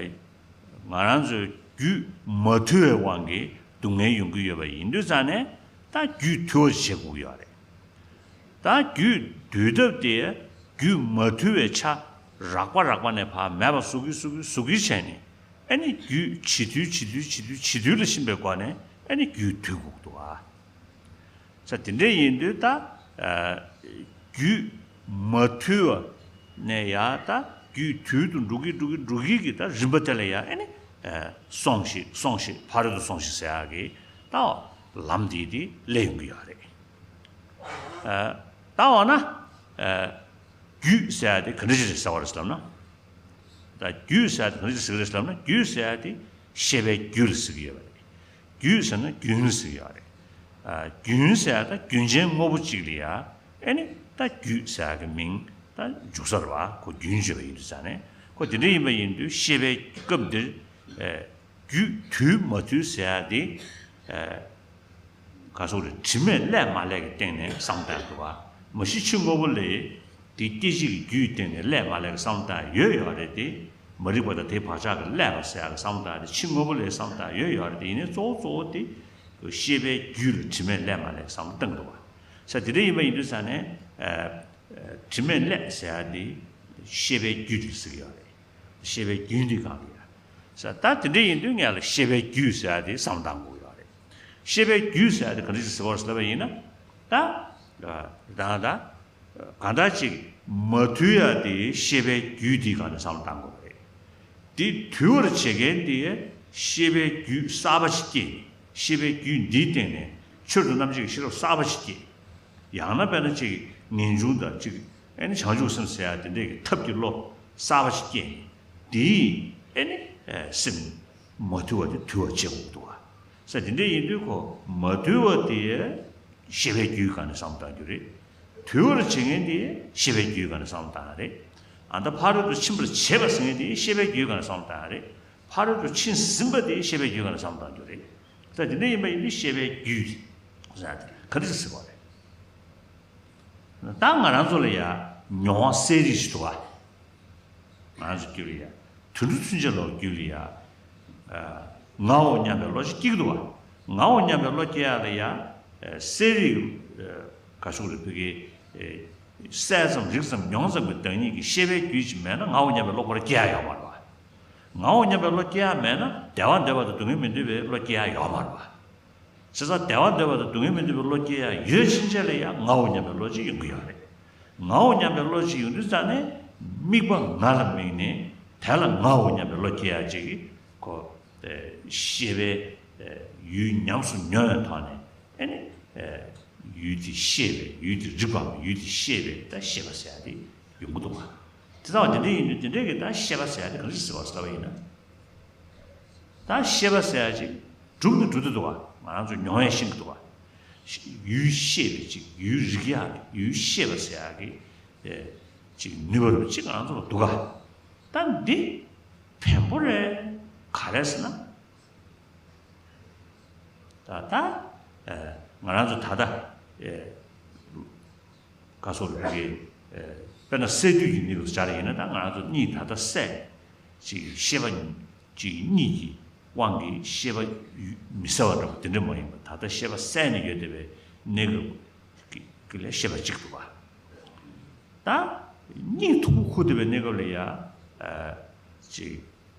ང་རང་ཚོའི་རྒྱུད་མ་ཐུལ་བའི་དབང་གིས་སྡུག་བསྔལ་ཡོང་གི་ཡོད་པ་ཡིན་དུས་ཙ་ནས་ད་རྒྱུད་ཐུལ་བ་ཞིག་བྱེད་དགོས་ཀྱི་ཡོད་རེད། ད་རྒྱུད་འདུལ་ཐབས་དེ་རྒྱུད་མ་ཐུལ་བའི་ཆ་རགས་པ་རགས་པ་ནས་ཕར་མེད་པ་བཟོ་གི་བཟོ་གི་བཟོ་གི་བྱས་ནས་ཨ་ནི་རྒྱུད་ཇེ་ཐུལ་ཇེ་ཐུལ་ཇེ་ཐུལ་ཇེ་ཐུལ་ལ་ཕྱིན་པའི་སྒོ་ནས་ཨ་ནི་རྒྱུད་ཐུལ་དགོས་འདུག་ཨ། ས་དེ་འདྲ་ཡིན་དུས་ད། ཨ་རྒྱུད་མ་ཐུལ་བ་ནས་ཡ་ད་རྒྱུད་ཐུལ་དུ་འགྲོ་གི་འགྲོ་གི་འགྲོ་གི་གི་ད་རིམ་པ་དེ་ལ་ཡ་ཨ་ནི། ཨ་སོང་ཞིག་སོང་ཞིག་ཕ་རོལ་ཏུ་སོང་ཞིག་ཟེར་ཡ་གི་ད་ལམ་དེ་དེ་སླེབས་ཡོང་གི་ཡོད་རེད། ཨ་ད་འོ་ན། ཨ་རྒྱུད་ཟེར་ཡ་དེ་ག་འདྲ་ཞིག་རེད་ཟེར་བ་རེད་ཟེར་ལབ་ན། ད་རྒྱུད་ཟེར་ཡ་དེ་ག་འདྲ་ཞིག་ཟེར་གི་རེད་ཟེར་ལབ་ན། རྒྱུད་ཟེར་ཡ་དེ་ཤེས་པའི་རྒྱུད་ལ་ཟེར་གི་ཡོད་པ་རེད། རྒྱུད་ཟེར་ན་རྒྱུན་ལ་ཟེར་གི་ཡོད་རེད། ཨ་རྒྱུན་ཟེར་ཡ་ད་རྒྱུན་ཆེན་དངོས་པོ་གཅིག་ལ་ཡ་ཨེ་ནི་ད་རྒྱུད་ཟེར་ཡ་གི་མིང་ད་འཇུག་ས་རེད་བ། ཁོ་རྒྱུན་བརྗོད་པ་ཡིན་དུས་ཙ་ནས་ཁོ་དེ་འདྲ་ཡིན་པ་ཡིན་དུས་ཤེས་པའི་སྐབས་འདིར། ཨེ་རྒྱུད་ཐུལ་མ་ཐུལ་ཟེར་ཡ་དེ། ཨེ་ག་སོག་རེད། དྲི་མས་བསླད་མ་བསླད་ཀྱི་སྟེང་ནས་བསམ་བློ་བཏང་དགོས་པ། མ་གཞི་ཕྱི་དངོས་པོ་ལས་དེ་སྐད་ཅིག་གི་རྒྱུད་སྟེང་ནས་བསླད་མ་བསླད་ཀྱི་བསམ་བློ་བཏང་ཡོད་ཡོད་རེད་དེ། མ་རིག་པ་དང་དེའི་བག་ཆགས་ཀྱིས་བསླད་པ་ཟེར་ཡག་གི་བསམ་བློ་བཏང་དེ་ཕྱི་དངོས་པོ་ལས་བསམ་བློ་བཏང་ཡོད་ཡོད་རེད་དེ། ཡིན་ནའི་གཙོ་བོ་གཙོ་བོ་དེ་ཤེས་པའི་རྒྱུད་ལ་དྲི་མས་བསླད་མ་བསླད་ཀྱི་བསམ་བློ་བཏང་དགོས་པ། ས་དེ་འདྲ་ཡིན་པ་ཡིན་དུས་ཙ་ནས། ཨ་དྲི་མས་བསླད་ཟེར་ཡག་དེ་ཤེས་པའི་རྒྱུད་དེ་ཟེར་གྱི་ཡོད་རེད། ཤེས་པའི་རྒྱུན་དེ་གང་ལ་ཡ། ས་ད་དེ་འདྲ་ཡིན་དུས་ངས་ལ་ཤེས་པའི་རྒྱུད་ཟེར་ཡ་དེ་བསམ་བློ་བཏང་དགོས་ཡོད་རེད། ཤེས་པའི་རྒྱུད་ཟེར་ཡ་དེ་ག་འདྲ་ཞིག་ཟེར་བ་ཟེར་ལབ་པ་ཡིན་ན། ད་ད་ད་གང་ལྟར་ཅིག་མ་ཐུལ་ཡ་དེ་ཤེས་པའི་རྒྱུད་དེ་གང་ནས་བསམ་བློ་བཏང་དགོས་པ་རེད། དེ་ཐུལ་བར་བྱེད་མཁན་དེ་ཤེས་པའི་རྒྱུད་གསར་པ་ཞིག་སྐྱེས་ནས། ཤེས་པའི་རྒྱུད་འདིའི་སྟེང་ནས་ཆོས་དང་རྣམ་འབྱེད་ཀྱི་ཤེས་རབ་གསར་པ་ཞིག་སྐྱེས། ཡང་ན་དཔེར་ན་ཅིག་ངེས་འབྱུང་དང་ཅིག་ཨེ་ནི་བྱང་ཆུབ་སེམས་ཟེར་ཡ་དེ་འདྲས་ཀྱི་ཐབས་ཀྱི་བློ་གསར་པ་ཞིག་སྐྱེས་ནས། དེས་ཨེ་ནི་ཨེ་སེམས་མ་ཐུལ་བ་དེ་ཐུལ་བར་བྱེད་དགོས་འདུག་བ། ས་དེ་འདྲས་ཡིན་དུས་ཁོ་མ་ཐུལ་བ་དེ་ཤེས་པའི་རྒྱུད་སྒང་ནས་བསམ་བློ་བཏང་རྒྱུ་རེད། ཐུལ་བར་བྱེད་མཁན་དེ་ཤེས་པའི་རྒྱུད་སྒང་ནས་བསམ་བློ་བཏང་ཡ་རེད། ཨ་ད་ཕ་རོལ་ཏུ་ཕྱིན་པར་བྱེད་པ་ཟེར་མཁན་དེ་ཤེས་པའི་རྒྱུད་སྒང་ནས་བསམ་བློ་བཏང་ཡ་རེད། ཕ་རོལ་ཏུ་ཕྱིན་ཟིན་པ་དེ་ཤེས་པའི་རྒྱུད་སྒང་ནས་བསམ་བློ་བཏང་རྒྱུ་རེད། ད་དེ་འདྲ་ཡིན་པ་ཡིན་དུས་ཤེས་པའི་རྒྱུད་ཟེར་ཡ་དེ་ག་འདྲ་ཞིག་ཟེར་བ་རེད། ད་ང་རང་ཚོ་ལ་ཡ་མྱོང་བ་གསལ་རིག་ཞིག་འདུག་ག་ང་རང་ཚོ་རྒྱུད་ལ་ཡ་དུད་འགྲོ་མཚོན་ཆ་ལོག་རྒྱུད་ལ་ཡ་ཨ་ངའོ་སྙམ་པའི་བློ་ཞིག་སྐྱེ་གི་འདུག་ག་ངའོ་སྙམ་པའི་བློ་སྐྱེ་ཡ་ལ་ཡ་ཨ་གསལ་རིག་ཨ་ག་ཤུག་རེ་ཕུ་གེ་ཨ་ གསལ་ཙམ་རིག་ཙམ་མྱོང་ཙམ་གྱི་བདག་ཉིད་ཀྱི་ཤེས་པའི་རྒྱུད་ཅིག་མེད་ན་ངའོ་སྙམ་པའི་བློ་ཁོ་རང་སྐྱེ་ཡ་ཡོད་མ་རེད་པ། ངའོ་སྙམ་པའི་བློ་སྐྱེ་ཡ་མེད་ན་བདེ་བ་འདོད་པ་དང་སྡུག་བསྔལ་མི་འདོད་པའི་བློ་སྐྱེ་ཡ་ཡོད་མ་རེད་པ། བྱས་ཙང་བདེ་བ་འདོད་པ་དང་སྡུག་བསྔལ་མི་འདོད་པའི་བློ་སྐྱེ་ཡ་ཡོད་ཕྱིན་ཆད་ལ་ཡང་ངའོ་སྙམ་པའི་བློ་ཅིག་ཡོང་གི་ཡོད་རེད། ངའོ་སྙམ་པའི་བློ་ཅིག་ཡོང་དུས་ཙང་ནས་དམིགས་པ་ང་ལ་དམིགས་ནས་དེ་ལ་ངའོ་སྙམ་པའི་བློ་སྐྱེ་ཡ་ཅིག་གི་ཁོ་ཤེས་པའི་ཡུལ་ཉམས་སུ་མྱོང་བའི་ཐོག་ནས་ཨེ་ནི་ཡུལ་དེ་ཤེས་པའི་ཡུལ་དེ་རིག་པའམ་ཡུལ་དེ་ཤེས་པའི་ད་ཤེས་པ་ཟེར་ཡ་དེ་ཡོང་གི་འདུག་ག་དེ་ལྟ་བ་དེ་འདྲ་ཡིན་དུས་དེ་འདྲའི་གི་ད་ཤེས་པ་ཟེར་ཡ་དེ་ག་འདྲ་ཞིག་ཟེར་བ་ཟེར་བ་ཡིན་ན། ད་ཤེས་པ་ཟེར་ཡ་ཅིག་གྲུབ་ནི་གྲུབ་ཏུ་འདུག་ག་ང་རང་ཚོ་མྱོང་ཡ་ཤེས་ཀྱི་འདུག་ག་ཡུལ་ཤེས་པའི་ཅིག་ཡུལ་རིག་ཡ་གི་ཡུལ་ཤེས་པ་ཟེར་ཡ་གི་ཅིག་ནུས་པ་རུ་ཅིག་ང་རང་ཚོ་ལ་འདུག་ག་ད་འདི་བེམ་པོ་རེད། ག་རེ་ཟེར་ན། ད་ད་ང་རང་ཚོ་ད་ལྟ་ག་སོགས་རེད་གི་དཔེར་ན་སད་དུས་ཀྱི་གནས་སྐབས་སུ་སྦྱར་ཡིན་ན་ད་ང་རང་ཚོ་གཉིད་ད་ལྟ་སད་ཅིག་ཤེས་པ་ཅིག་གཉིད་ཀྱི་དབང་གིས་ཤེས་པ་མི་གསལ་བ་འདྲ་པོ་དེ་འདྲ་མ་ཡིན་པ་ད་ལྟ་ཤེས་པ་གསལ་ནས་ཡོད་བསྡད་པའི་གནས་སྐབས་ཀྱི་ལ་ཤེས་པ་གཅིག་འདུག་པ། ད་གཉིད་མཐུག་པོ་ཁུག་བསྡད་པའི་གནས་སྐབས་ལ་ཡ་ཅིག་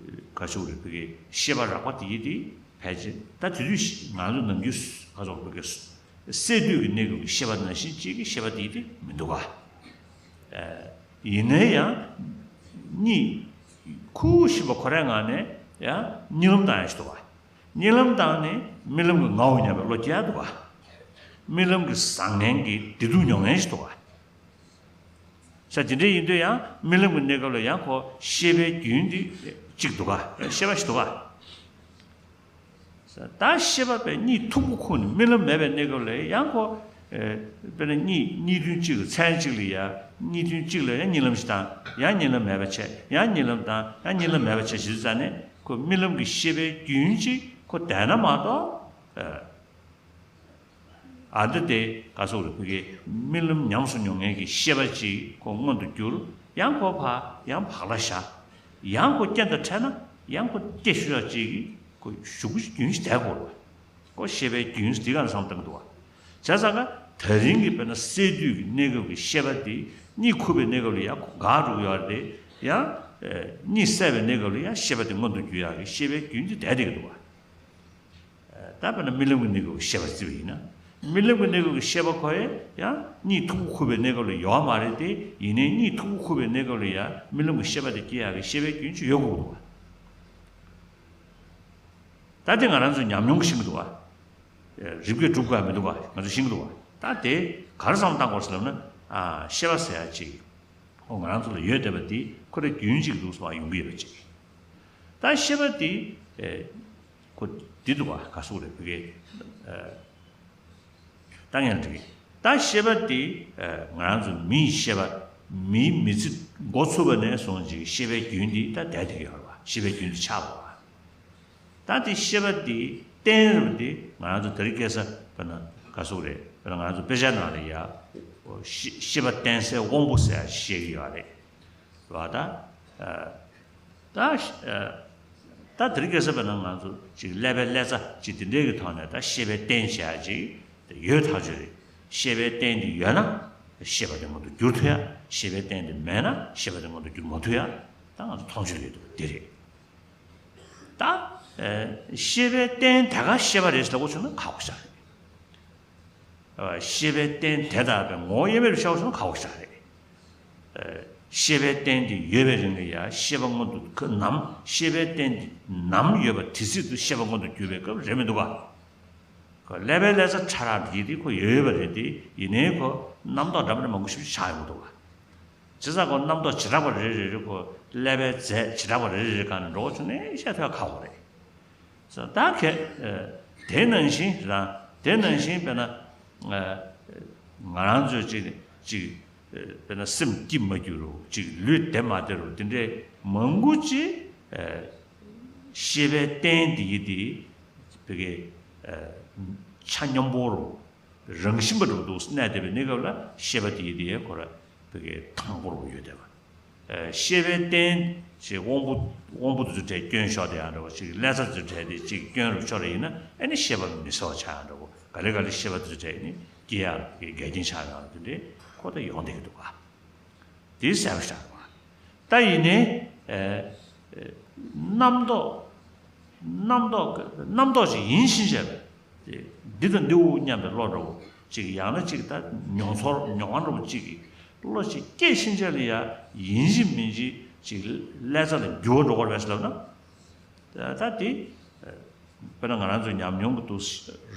ག་ཞུ་རེད་བོད་སྐད་ཤེས་པ་རགས་པ་དེ་ཡི་དེ་ཕལ་ཆེར་ད་དེ་དུས་ང་ཚོ་ནམ་རྒྱུན་ག་ཚོད་བོད་སྐད་སད་དུས་ཀྱི་གནས་སྐབས་ཀྱི་ཤེས་པ་ནང་བཞིན་གཅིག་གི་ཤེས་པ་དེ་ཡི་དེ་མི་འདུག་ག་ཡིན་ན་ཡང་གཉིད་ཁུག་བཞིན་པ་ཁོ་རའི་ངང་ནས་ཡང་གཉིད་ལམ་བཏང་ཡ་ཞིག་འདུག་ག་གཉིད་ལམ་བཏང་ནས་རྨི་ལམ་གྱི་ངའོ་སྙམ་པའི་བློ་སྐྱེ་ཡ་འདུག་ག་རྨི་ལམ་གྱི་བཟང་ངན་གྱི་བདེ་སྡུག་མྱོང་མཁན་ཞིག་འདུག་ག་ས་དེ་འདྲ་ཡིན་དུས་ཡང་རྨི་ལམ་གྱི་གནས་སྐབས་ལ་ཡང་ཁོ་ཤེས་པའི་རྒྱུན་དེ་གཅིག་འདུག་ག་ཤེས་པ་ཞིག་འདུག་ག་ད་ཤེས་པ་པའི་གཉིད་མཐུག་པོ་ཁུག་ནས་རྨི་ལམ་མེད་པའི་གནས་སྐབས་ལ་ཡང་ཁོ་དཔེར་ན་གཉིད་གཉིད་དོན་གཅིག་གི་མཚན་གཅིག་ལ་ཡང་གཉིད་དོན་གཅིག་ལ་ཡང་གཉིད་ལམ་ཞིག་བཏང་ཡང་གཉིད་ལམ་མེད་པ་བྱས་ཡང་གཉིད་ལམ་བཏང་ཡང་གཉིད་ལམ་མེད་པ་བྱས་ཞེས་ཙང་ནས་ཁོ་རྨི་ལམ་གྱི་ཤེས་པའི་རྒྱུན་གཅིག་ཁོ་བསྡད་ན་མ་གཏོགས། ཨ་འདི་དེ་ག་སོགས་རེད་བོད་སྐད་རྨི་ལམ་ཉམས་སུ་མྱོང་མཁན་གྱི་ཤེས་པ་ཅིག་ཁོ་མངོན་དུ་གྱུར་ཡང་ཁོ་ཕར་ཡང་བག་ལ་ཞ་ཡང་ཁོ་རྐྱེན་དང་འཕྲད་ན་ཡང་ཁོ་སྐྱེ་ཤོས་ཡ་ཅིག་གི་ཁོ་ཞུགས་རྒྱུན་ཞིག་བསྡད་དགོས་རེད་བ། ཁོ་ཤེས་པའི་རྒྱུན་ཞིག་འདི་ག་ནས་བསམ་བཏང་གི་འདུག་བ། བྱས་ཙང་ཀ་ད་རིང་གི་དཔེར་ན་སད་དུས་ཀྱི་གནས་སྐབས་ཀྱི་ཤེས་པ་དེ་གཉིད་ཁུག་པའི་གནས་སྐབས་ལ་ཡང་ཁོ་འགག་འགྲོ་གི་ཡོད་རེད་དེ་ཡང་གཉིད་སད་པའི་གནས་སྐབས་ལ་ཡང་ཤེས་པ་དེ་མངོན་དུ་གྱུར་ཡག་གི་ཤེས་པའི་རྒྱུན་དེ་བསྡད་བསྡད་ཀྱི་འདུག་བ། ད་དཔེར་ན་རྨི་ལམ་གྱི་གནས་སྐབས་ཀྱི་ཤེས་པ་བརྩིས་པ་ཡིན་ན། རྨི་ལམ་གྱི་གནས་སྐབས་ཀྱི་ཤེས་པ་ཁོ་ཡང་ཡང་གཉིད་མཐུག་པོ་ཁུག་པའི་གནས་སྐབས་ལ་ཡོད་མ་རེད་དེ། ཡིན་ནའི་གཉིད་མཐུག་པོ་ཁུག་པའི་གནས་སྐབས་ལ་ཡང་རྨི་ལམ་གྱི་ཤེས་པ་དེ་སྐྱེ་ཡག་གི་ཤེས་པའི་རྒྱུན་ཅིག་ཡོད་དགོས་ཀྱི་འདུག་བ། ད་དེ་ང་རང་ཚོས་ཉམས་མྱོང་གིས་ཤེས་ཀྱི་འདུག་བ། རིག་པས་སྒྲུབ་དགོས་ཡ་མི་འདུག་བ། ང་ཚོས་ཤེས་ཀྱི་འདུག་བ། ད་དེ་ག་རེ་བསམ་བཏང་དགོས་ཟེར་ལབ་ན། ཨ་ཤེས་པ་ཟེར་ཡ་ཅིག་ཁོ་ང་རང་ཚོ་ལ་ཡོད་བསྡད་པ་འདི་ཁོ་རང་རྒྱུན་གཅིག་འདུག་སེ་ཡོང་གི་ཡོད་པ་ཅིག་ད་ཤེས་པ་འདི་ཨེ་ཁོ་འདི་འདུག་བ། ག་སོགས་རེད་བོད་སྐད་ཨེ་ད་ངས་འགྲིག་གི་ད་ཤེས་པ་འདི་ཨེ་ང་རང་ཚོ་མིའི་ཤེས་པ་མིའི་མི་ཚེ་འགོ་ཚུགས་པ་ནས་བཟུང་ཅིག་ཤེས་པའི་རྒྱུན་འདི་ད་བསྡད་བསྡད་ཀྱི་ཡོད་རེད་བ། ཤེས་པའི་རྒྱུན་འདི་ཆགས་པ་བ། ད་དེ་ཤེས་པ་དེ་རྟེན་རེད་པ། དེ་ང་རང་ཚོ་དེ་རིང་ཁ་སང་དཔེར་ན་ག་སོགས་རེད། དཔེར་ན་ང་རང་ཚོ་དཔེ་ཆ་ནང་ལ་ཡ་ཤེས་ཤེས་པ་རྟེན་གསལ་དབང་པོ་ཟེར་ཡ་བཤད་ཀྱི་ཡོད་རེད་བ། ད་ད་ད་དེ་རིང་ཁ་སང་དཔེར་ན་ང་ཚོ་ཅིག་ཀླད་པའི་ཀླད་རྩ་ཅིག་དེ་འདྲའི་གི་ཐོག་ནས་ད་ཤེས་པའི་རྟེན་བྱེད་ཡ་ཅིག་ཡོད་ཐག་ཆོད་རེད། ཤེས་པའི་རྟེན་དེ་ཡོད་ན་ཤེས་པ་དེ་མངོན་དུ་འགྱུར་ཐུབ་ཡ། ཤེས་པའི་རྟེན་དེ་མེད་ན་ཤེས་པ་དེ་མངོན་དུ་འགྱུར་མ་ཐུབ་ཡ། ད་ང་ཚོ་མཐོང་ཆོས་ཡོད་འདུག་དེ་རེད། ད་ཨེ་ཤེས་པའི་རྟེན་དེ་ག་ཤེས་པ་རེད་ཟེར་ལབ་དགོས་བྱུང་ན་ཁག་པོ་ཞིག་རེད། ཨ་ཤེས་པའི་རྟེན་དེ་དག་པའི་ངོ་བོ་དབྱེར་མེད་དུ་ཤར་བ་བྱུང་ན་ཁག་པོ་ཞིག་རེད། ཨེ་ཤེས་པའི་རྟེན་དེ་ཡོད་པའི་རིང་ལ་ཡང་ཤེས་པ་མངོན་དུ་ཁོ་ནམ་ཤེས་པའི་རྟེན་དེ་ནམ་ཡོད་པ་དེ་སྲིད་དུ་ཤེས་པ་མངོན་དུ་གྱུར་པའི་སྐབས་རེད་མི་འདུག་ག་ཁོ་ཀླད་པའི་ཀླད་རྩ་ཕྲ་རགས་འདི་དེ་ཁོ་ཡོད་ཡོད་པ་རེད་དེ། ཡིན་ནའི་ཁོ་རྣམ་རྟོག་འདྲ་མི་འདྲ་མང་པོ་ཞིག་ཆགས་ཡོང་གི་འདུག་ག་བྱས་ཙང་ཁོ་རྣམ་རྟོག་བྱེ་བྲག་པ་རེ་རེ་རེ་ཁོ་ཀླད་པའི་རྫས་བྱེ་བྲག་པ་རེ་རེ་རེ་སྒང་ནས་འགྲོ་བ་བྱུང་ནས་བཤད་ཐུབ་ཡ་ཁག་པོ་རེད། ད་ག་དེ་ནང་བཞིན་རང་དེ་ནང་བཞིན་དཔེར་ན་ང་རང་ཚོས་ཅིག་ཅིག་དཔེར་ན་སེམས་སྐྱིད་མ་གྱུར་རོ་ཅིག་ལུས་བདེ་མ་བདེ་རོ་དེ་འདྲའི་མང་པོ་ཅིག་ཤེས་པའི་རྟེན་དེ་ཡི་དེ་བི་གའི་ཆ་སྙོམས་པོ་རོ། རང་བཞིན་པ་འགྲོ་འདུག་གནས་བསྡད་པའི་གནས་སྐབས་ལ་ཤེས་པ་དེ་ཡི་དེ་ཁོ་ར་བི་གའི་དང་པོ་རོ་ཡོད་བསྡད་པ། ཤེས་པའི་རྟེན་ཞེས་དབང་པོ་དབང་པོ་དེ་ཚོ་གྲས་སྐྱོན་ཤོར་དེ་ཡང་འདྲ་བོ་ཅིག་ཀླད་རྩ་དེ་ཚོ་གྲས་དེ་ཅིག་སྐྱོན་རུ་ཤོར་རེ་ཡིན་ན་ཨེ་ནི་ཤེས་པ་མི་གསལ་བ་ཆགས་ཡང་འདྲ་བོ་ག་ལེ་ག་ལེ་ཤེས་པ་དེ་ཚོ་གྲས་ནི་སྐྱེ་ཡག་གི་འགལ་རྐྱེན་ཆགས་ཡང་དེ་འདྲའི་ ཁོ་ད་ཡོང་བསྡད་ཀྱི་འདུག་ག། དེ་གསལ་པོ་ཤར་བ། ད་ཡིན་ནའི་ཨེ་ཨེ་རྣམ་རྟོག་རྣམ་རྟོག་རྣམ་རྟོག་ཅིག་ཡིན་ཕྱིན་ཆད་པའི་དེ་འདི་དང་འདི་འོ་སྙམ་པའི་བློ་འདྲ་བོ་ཅིག་ཡང་ན་ཅིག་ད་མྱོང་ཚོར་མྱོང་བ་འདྲ་བོ་ཅིག་གི་བློ་ཅིག་སྐྱེས་ཕྱིན་ཆད་ལ་ཡ་ཡིན་གཅིག་མིན་གཅིག་ཅིག་ལྷ་རྩ་ལ་འགྱུར་བ་འགྲོ་གི་རེད་ཟེར་ལབ་ན། ད་ད་དེ་དཔེར་ན་ང་རང་ཚོའི་ཉམས་མྱོང་གི་འདུག་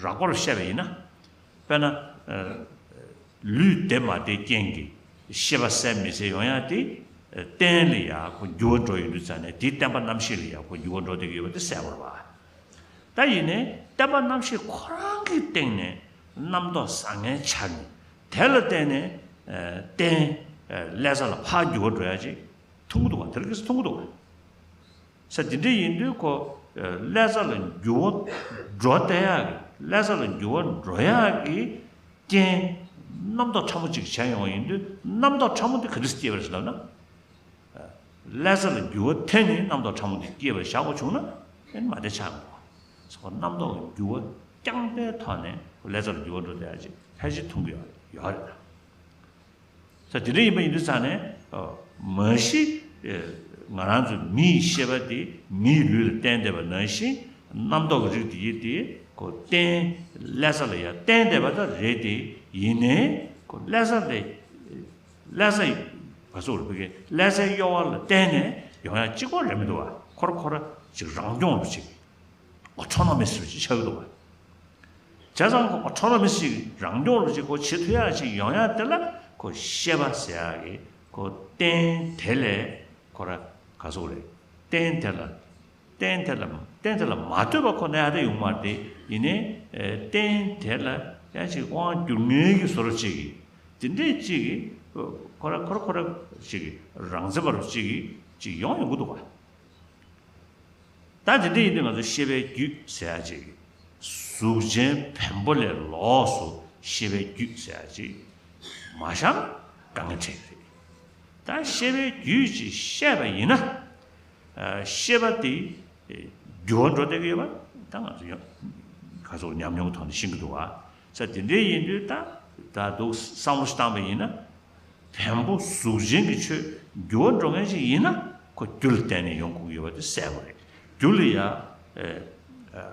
རགས་པར་བཤད་པ་ཡིན་ན། དཔེར་ན། ལུས་བདེ་མ་བདེའི་རྐྱེན་གྱིས་ཤེས་པ་གསལ་མི་གསལ་ཡོང་ཡ་དེ། རྟེན་ལ་ཡ་ཁོ་འགྱུར་བ་འགྲོ་ཡོང་དུས་ཙ་ནས་དེའི་བརྟེན་པ་རྣམ་ཤེས་ལ་ཡ་ཁོ་འགྱུར་བ་འགྲོ་བསྡད་ཀྱི་ཡོད་པ་དེ་གསལ་པོ་རེད་པ། ད་ཡིན་ནའི་བརྟེན་པ་རྣམ་ཤེས་ཁོ་རང་གི་སྟེང་ནས་རྣམ་རྟོག་བཟང་ངན་འཆར་ནས་དེ་ལ་བརྟེན་ནས་རྟེན་ལྷ་རྩ་ལ་ཕར་འགྱུར་བ་འགྲོ་ཡ་ཅིག་མཐོང་གི་འདུག་ག། དེ་རིང་ཁ་སང་མཐོང་གི་འདུག་ག། ས་དེ་འདྲ་ཡིན་དུས་ཁོ་ལྷ་རྩ་ལ་འགྱུར་བ་འགྲོ་བསྡད་ཡག་གི་ལྷ་རྩ་ལ་འགྱུར་བ་འགྲོ་ཡག་གི་རྐྱེན་རྣམ་རྟོག་ཕྲ་མོ་གཅིག་བྱས་ཡོང་བ་ཡིན་དུས་རྣམ་རྟོག་ཕྲ་མོ་དེ་ག་འདྲ་སེ་སྐྱེས་པ་རེད་ཟེར་ལབ་ན། ལྷ་རྩ་ལ་འགྱུར་བ་དེ་ནི་རྣམ་རྟོག་ཕྲ་མོ་དེ་སྐྱེས་པར་བཞག་དགོས་བྱུང་ན་ཨེ་ནི་མ་བདེ་ཆགས་འགྲོ་བ། ས་ཁོ་རྣམ་རྟོག་གི་འགྱུར་བ་རྐྱང་པའི་ཐོག་ནས་ལྷ་རྩ་ལ་འགྱུར་བ་འགྲོ་བསྡད་ཡག་ཅིག་ཕལ་ཆེར་མཐོང་གི་ཡོད་ཡོད་རེད། ད་དེ་འདྲ་ཡིན་པ་ཡིན་དུས་ཙང་ནས་མ་གཞི་ང་རང་ཚོ་མི་ཡི་ཤེས་པ་དེ་མི་ཡི་ལུས་ལ་བརྟེན་བསྡད་པ་ནང་བཞིན་རྣམ་རྟོག་གི་རིགས་དེ་ཡིན་ཏེ་ཁོ་རྟེན་ལྷ་རྩ་ལ་ཡང་བརྟེན་བསྡད་པ་ད་རེད་དེ་ཡིན་ནའི་ཁོ་ལྷ་རྩ་ལས་ལྷ་རྩ་ཡི་བ་སོགས་རུ་བུ་གའི་ལྷ་རྩའི་གཡོ་བ་ལ་བརྟེན་ནས་ཡོང་ཡ་གཅིག་པོ་རེད་མི་འདུག་བ། ཁོ་ར་ཁོ་ར་ཅིག་རང་སྐྱོང་རུ་ཅིག་ཨོ་ཁྲོ་ནོ་མི་སི་རུ་ཅིག་ཆགས་ཀྱི་འདུག་བ། བྱས་ཙང་ཁོ་ཁྲོ་ལོ་མི་ཞིག་རང་སྐྱོང་རུ་ཅིག་ཁོ་བྱེད་ཐུབ་ཡག་ཅིག་ཡོང་ཡག་དེ་ལ་ཁོ་ཤེས་པ་ཟེར་ཡག་གི་ཁོ་རྟེན་དེ་ལས་ཁོ་ར་ག་ཟེར་རེད། རྟེན་དེ་ལ་རྟེན་དེ་ལ་རྟེན་དེ་ལ་མ་ལྟོས་པ་ཁོ་ན་ཡག་དེ་ཡོང་མ་རེད་དེ་ཡིན་ནའི་རྟེན་དེ་ལ་ཡང་ཅིག་དབང་བསྒྱུར་མཁན་གྱི་བཟོ་འདྲ་ཅིག་གི་དེ་འདྲས་ཅིག་གི་ཁོ་ར་ཁོ་ར་ཁོ་ར་ཅིག་གི་རང་བཙན་པ་རུ་ཅིག་གི་ཅིག་ཡོང་ཡོང་གི་འདུག་བ། ད་དེ་འདྲ་ཡིན་དུས་ང་ཚོ་ཤེས་པའི་རྒྱུད་ཟེར་ཡ་ཅིག་གཟུགས་ཅན་བེམ་པོ་ལས་ལོགས་སུ་ཤེས་པའི་རྒྱུད་ཟེར་ཡ་ཅིག་མ་བཞག་ན་དཀའ་ངལ་འཕྲད་ཀྱི་རེད། ད་ཤེས་པའི་རྒྱུད་ཅིག་བཤད་པ་ཡིན་ན། ཤེས་པ་དེ་འགྱུར་བ་འགྲོ་བསྡད་ཀྱི་ཡོད་པ་ད་ང་ཚོ་ཡང་ག་ཚོད་ཉམས་མྱོང་གི་ཐོག་ནས་ཤེས་ཀྱི་འདུག་བ། ས་དེ་འདྲ་ཡིན་དུས་ད་ད་འདུག་བསམ་བློ་ཞིག་བཏང་པ་ཡིན་ན། བེམ་པོ་གཟུགས་ཅན་གྱི་ཆོས་འགྱུར་བ་འགྲོ་མཁན་ཞིག་ཡིན་ན་ཁོ་རྒྱུ་ལ་བརྟེན་ནས་ཡོང་དགོས་ཀྱི་ཡོད་པ་དེ་གསལ་པོ་རེད། རྒྱུ་ལ་ཡ་ཨེ་ཨ་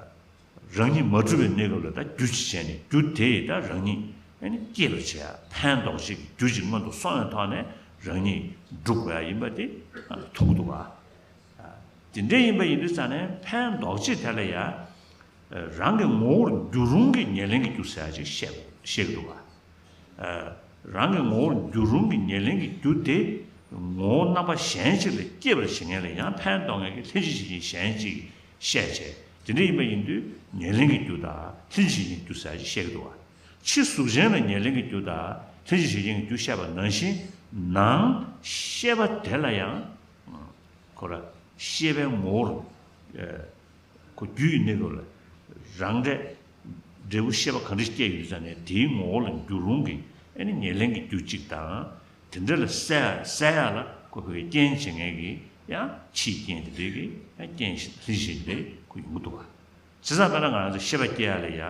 རང་ཉིད་མ་གྲུབ་པའི་གནས་སྐབས་ལ་ད་རྒྱུ་ཅིག་བྱས་ནས་རྒྱུ་དེ་ཡིས་ད་རང་ཉིད་ཨེ་ནི་སྐྱེད་པར་བྱེད་ཡ་ཕན་འདོགས་བྱེད་ཀྱི་རྒྱུ་ཅིག་སྔོན་དུ་སོང་བའི་ཐོག་ནས་རང་ཉིད་འགྲུབ་དགོས་ཡ་ཡིན་པ་དེ་མཐོང་གི་འདུག་བ། དེ་འདྲ་ཡིན་པ་ཡིན་དུས་ཙང་ནས་ཕན་འདོགས་བྱེད་དེ་ལ་ཡ། རང་གི་ངོ་བོར་འགྱུར་རུང་གི་ཉེར་ལེན་གྱི་རྒྱུ་ཟེར་ཡ་ཅིག་བཤད་བཤད་ཀྱི་འདུག་བ། རང་གི་ངོ་བོར་འགྱུར་རུང་གི་ཉེར་ལེན་གྱི་རྒྱུ་དེ་ངོ་བོ་རྣམ་པ་གཞན་ཅིག་ལ་སྐྱེད་པར་བྱེད་མཁན་ལ་ཡང་ཕན་འདོགས་མཁན་གྱི་ལྷན་ཅིག་བྱེད་མཁན་གཞན་ཅིག་བཤད་བྱས། དེ་འདྲ་ཡིན་པ་ཡིན་དུས་ཉེར་ལེན་གྱི་རྒྱུ་དང་ལྷན་ཅིག་བྱེད་མཁན་གྱི་རྒྱུ་ཟེར་ཡ་ཅིག་བཤད་ཀྱི་འདུག་བ། ཕྱི་གཟུགས་ཅན་ལ་ཉེར་ལེན་གྱི་རྒྱུ་དང་ལྷན་ཅིག་བྱེད་མཁན་གྱི་རྒྱུ་བཤད་པ་ནང་བཞིན་ནང་ཤེས་པ་དེ་ལ་ཡང་ཁོ་ར་ཤེས་པའི་ངོ་བོར་ཁོ་རྒྱུ་ཡི་གནས་སྐབས་ལ་རང་འབྲས་འབྲས་བུ་ཤེས་པ་གང་འདྲ་སྐྱེ་ཡོད་ཙང་ནས་དེའི་ངོ་བོ་ལ་འགྱུར་རུང་གི་ཨེ་ནི་ཉེར་ལེན་གྱི་རྒྱུ་གཅིག་དང་དེ་འདྲ་ལ་གསལ་གསལ་ཡག་ལ་ཁོ་བོའི་རྐྱེན་བྱེད་མཁན་གྱི་ཡང་ཕྱིའི་རྐྱེན་དེ་འདྲའི་གི་ཡང་རྐྱེན་ལྷན་ཅིག་དེ་ཁོ་ཡོང་གི་འདུག་བ། བྱས་ཙང་དཔེར་ན་ང་རང་ཚོ་ཤེས་པ་སྐྱེ་ཡག་ལ་ཡ་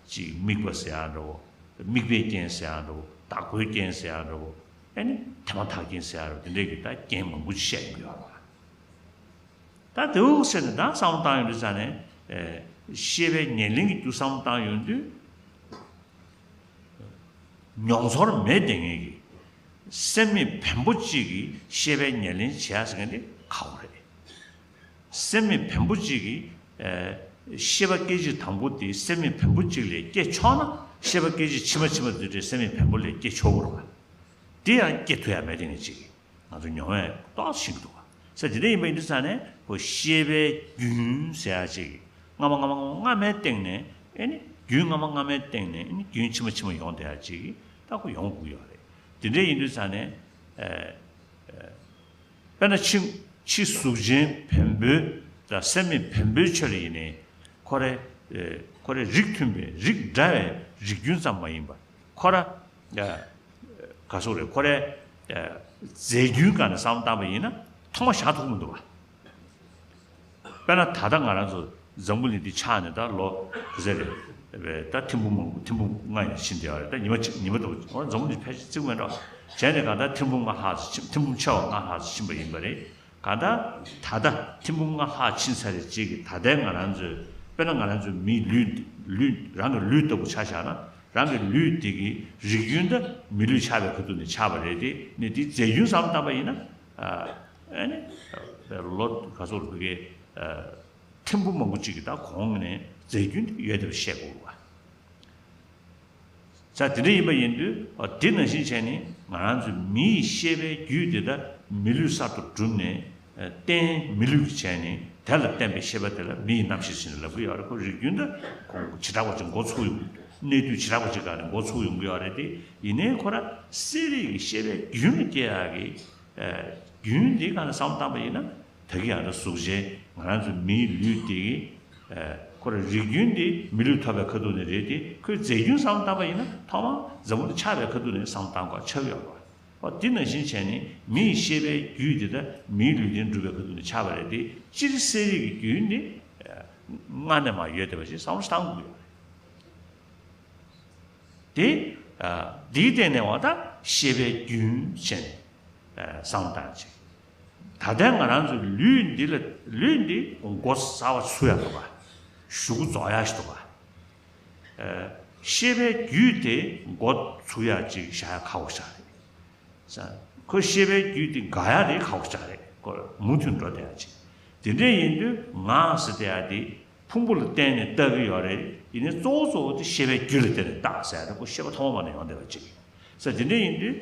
ཅིག་དམིགས་པ་ཟེར་ཡག་འདྲ་བོ། དམིགས་པའི་རྐྱེན་ཟེར་ཡག་འདྲ་བོ། བདག་པོའི་རྐྱེན་ཟེར་ཡག་འདྲ་བོ། ཨེ་ནི་དེ་མ་ཐག་རྐྱེན་ཟེར་ཡག་འདྲ་བོ་དེ་འདྲའི་གི་ད་རྐྱེན་མང་པོ་ཅིག་བཤད་ཡོང་གི་ཡོད་རེད་བ། ད་དེའུ་ཟེར་ནས་ད་བསམ་བློ་བཏང་ཡོང་དུས་ཙང་ནས་ཤེས་པའི་ཉེར་ལེན་གྱི་རྒྱུ་བསམ་བློ་བཏང་ཡོང་དུས་མྱོང་ཚོར་མེད་བསྡད་མཁན་གྱི་སེམས་མེད་བེམ་པོ་གཅིག་གིས་ཤེས་པའི་ཉེར་ལེན་བྱེད་ཡ་ཟེར་མཁན་དེ་ཁག་པོ་རེད། སེམས་མེད་བེམ་པོ་གཅིག་གིས་ཤེས་པ་སྐད་ཅིག་དང་པོ་དེ་སེམས་མེད་བེམ་པོ་གཅིག་ལས་སྐྱེ་ཆོག་ན་ཤེས་པ་སྐད་ཅིག་ཕྱི་མ་ཕྱི་མ་དེ་འདྲའི་སེམས་མེད་བེམ་པོ་ལས་སྐྱེ་ཆོག་གི་རེད་བ། དེ་ཡང་སྐྱེ་ཐུབ་ཡ་མེད་བསྡད་མཁན་གཅིག་གིས། ང་ཚོ་མྱོང་བས་ཏོག་ཙམ་ཤེས་ཀྱི་འདུག་བ། ས་དེ་འདྲ་ཡིན་པ་ཡིན་དུས་ཙང་ནས་ཁོ་ཤེས་པའི་རྒྱུན་ཟེར་ཡ་ཅིག་སྔ་མ་སྔ་མ་སྔ་མའི་སྟེང་ནས་ཨེ་ནི་རྒྱུན་སྔ་མ་སྔ་མའི་སྟེང་ནས་ཨེ་ནི་རྒྱུན་ཕྱི་མ་ཕྱི་མ་ཡོང་བསྡད་ཡ་ཅིག་ད་ཁོ་ཡོང་དགོས་ཀྱི་ཡོད་རེད། དེ་འདྲ་ཡིན་དུས་ཙང་ནས་ཨེ་ཨེ་དཔེར་ན་ཕྱི་ཕྱི་གཟུགས་ཅན་བེམ་པོའི་དང་སེམས་མེད་བེམ་པོའི་ཆོས་ལ་ཡིན་ནའི་ཁོ་རེ་ཨེ་ཁོ་རེ་རིགས་མཐུན་པའི་རིགས་འདྲ་བའི་རིགས་རྒྱུན་ཙམ་མ་ཡིན་པར་ཁོ་ར་ཨེ་ག་སོག་རེད། ཁོ་རའི་རྫས་རྒྱུན་སྒང་ནས་བསམ་བློ་བཏང་པ་ཡིན་ན་ཐོག་མ་བཞག་ཐུབ་ཀྱི་མི་འདུག་བ། དཔེར་ན་ད་ལྟ་ང་རང་ཚོ་འཛམ་བུ་གླིང་འདི་ཆགས་ནས་ད་ལོ་ག་ཚོད་རེད། བས་ད་ཐེར་འབུམ་མང་པོ་ཐེར་འབུམ་ལྔ་ཡང་ཕྱིན་བསྡད་ཡོད་རེད། ད་ཉི་མ་གཅིག་ཉི་མ་ལྟ་བུ་འཛམ་བུ་གླིང་ཕལ་ཆེར་བརྩི་གི་མེད་འགྲོ། བྱས་ནས་གང་ལྟར་ཐེར་འབུམ་ལྔ་ལྷག་ཙམ་ཕྱིན། ཐེར་འབུམ་ཆེ་བ་ལྔ་ལྷག་ཙམ་ཕྱིན་པ་ཡིན་པ་རེད། གང་ལྟར་ད་ལྟ་ཐེར་འབུམ་ལྔ་ལྷག་ཕྱིན་ཚར་རེད་ཅིག་གི་ད་ལྟའི་ང་རང་ཚོའི་དཔེར་ན་ང་རང་ཚོའི་མིའི་ལུས་ལུས་རང་གི་ལུས་ལྟ་བུ་ཆ་བཞག་ན་རང་གི་ལུས་དེ་གི་རིགས་རྒྱུན་ད་མི་ལུས་ཆགས་པའི་ཁ་ཐུག་ནས་ཆགས་པ་རེད་དེ། ནི་དེ་རྫས་རྒྱུན་བསམ་བཏང་པ་ཡིན་ན་ཨ་ནི་ལོ་ག་ཚོད་རེད་བོད་སྐད་ཐེར་འབུམ་མང་པོ་ཅིག་གི་ད་གོང་ནས་རྫས་རྒྱུན་དེ་ཡོད་བསྡད་པ་བཤད་དགོས་པ། ས་དེ་འདྲ་ཡིན་པ་ཡིན་དུས་ཨ་དེ་ནང་བཞིན་བྱས་ནས་ང་རང་ཚོའི་མིའི་ཤེས་པའི་རྒྱུད་དེ་ད་མི་ལུས་གསར་དུ་གྲུབ་ནས་ཨ་རྟེན་མི་ལུས་ཀྱི་བྱས་ནས་དེ་ལ་བརྟེན་པའི་ཤེས་པ་དེ་ལ་མི་ཡི་རྣམ་ཤེས་ཟེར་ནས་ལབ་ཀྱི་ཡོད་རེད། ཁོ་རིགས་རྒྱུན་ད་ཁོ་བྱེ་བྲག་པ་ཅིག་འགོ་ཚུགས་ཡོང་། གནས་དུས་བྱེ་བྲག་པ་ཅིག་སྒང་ནས་འགོ་ཚུགས་ཡོང་གི་ཡོད་རེད་དེ། ཡིན་ནའི་ཁོ་ར་གསལ་རིག་གི་ཤེས་པའི་རྒྱུན་ལ་སྐྱེ་ཡག་གི་ཨ་རྒྱུན་འདི་སྒང་ནས་བསམ་བློ་བཏང་པ་ཡིན་ན། ད་གིན་ཡང་ད་གཟུགས་ཅན་ང་རང་ཚོ་མིའི་ལུས་དེ་གི་ཨ་ཁོ་ར་རིགས་རྒྱུན་དེ་མི་ལུས་ཐོབ་པའི་ཁ་ཐུག་ནས་རེད་དེ། ཁོའི་རྫས་རྒྱུན་བསམ་བློ་བཏང་པ་ཡིན་ན་ཐོག་མར་འཛམ་བུ་གླིང་ཆགས་པའི་ཁ་ཐུག་ནས་བསམ་བློ་བཏང་དགོས་ཆགས་ཡོད་པ། ཨོ་དེ་ནང་བཞིན་བྱས་ནས་མིའི་ཤེས་པའི་རྒྱུད་དེ་ད་མིའི་ལུས་རྟེན་གྲུབ་པའི་ཁ་ཐུག་ནས་ཆགས་པ་རེད་དེ། སྤྱིར་གསལ་རིག་གི་རྒྱུན་དེ་ཨ་སྔ་ནས་མར་ཡོད་བསྡད་པ་ཞིག་བསམ་བློ་བཏང་དགོས་ཡོད་རེད། དེ་ཨ་འདིའི་སྟེང་ནས་འོ་ད་ཤེས་པའི་རྒྱུན་བྱས་ནས་ཨ་བསམ་བློ་བཏང་ཅིག་ད་ལྟའི་ང་རང་ཚོའི་ལུས་འདི་ལ་ལུས་འདི་འགོ་གསར་བ་ཚུགས་ཡག་འདུག་ག་གཞུག་གུ་རྫོགས་ཡག་ཞིག་འདུག་ག་ཨ་ཤེས་པའི་རྒྱུད་དེ་འགོ་ཚུགས་ཡག་ཅིག་བཞག་ཡག་ཁག་པོ་ཞིག་རེད། ས་ཁོ་ཤེས་པའི་རྒྱུད་དེ་འགག་ཡག་དེ་ཁག་པོ་ཞིག་རེད། ཁོ་མུ་མཐུད་འགྲོ་བསྡད་ཡག་ཅིག་དེ་འདྲ་ཡིན་དུས་ང་ཟེར་བསྡད་ཡག་དེ་ཕུང་པོ་ལ་བརྟེན་ནས་བཏགས་ཀྱི་ཡོད་རེད། ཡིན་ནའི་གཙོ་བོ་གཙོ་བོ་དེ་ཤེས་པའི་རྒྱུད་ལ་བརྟེན་ནས་བཏགས་ཟེར་ཡག་དེ་ཁོ་ཤེས་པ་ཐོག་མ་ནས་ཡོང་བསྡད་པ་ཅིག་ས་དེ་འདྲ་ཡིན་དུས་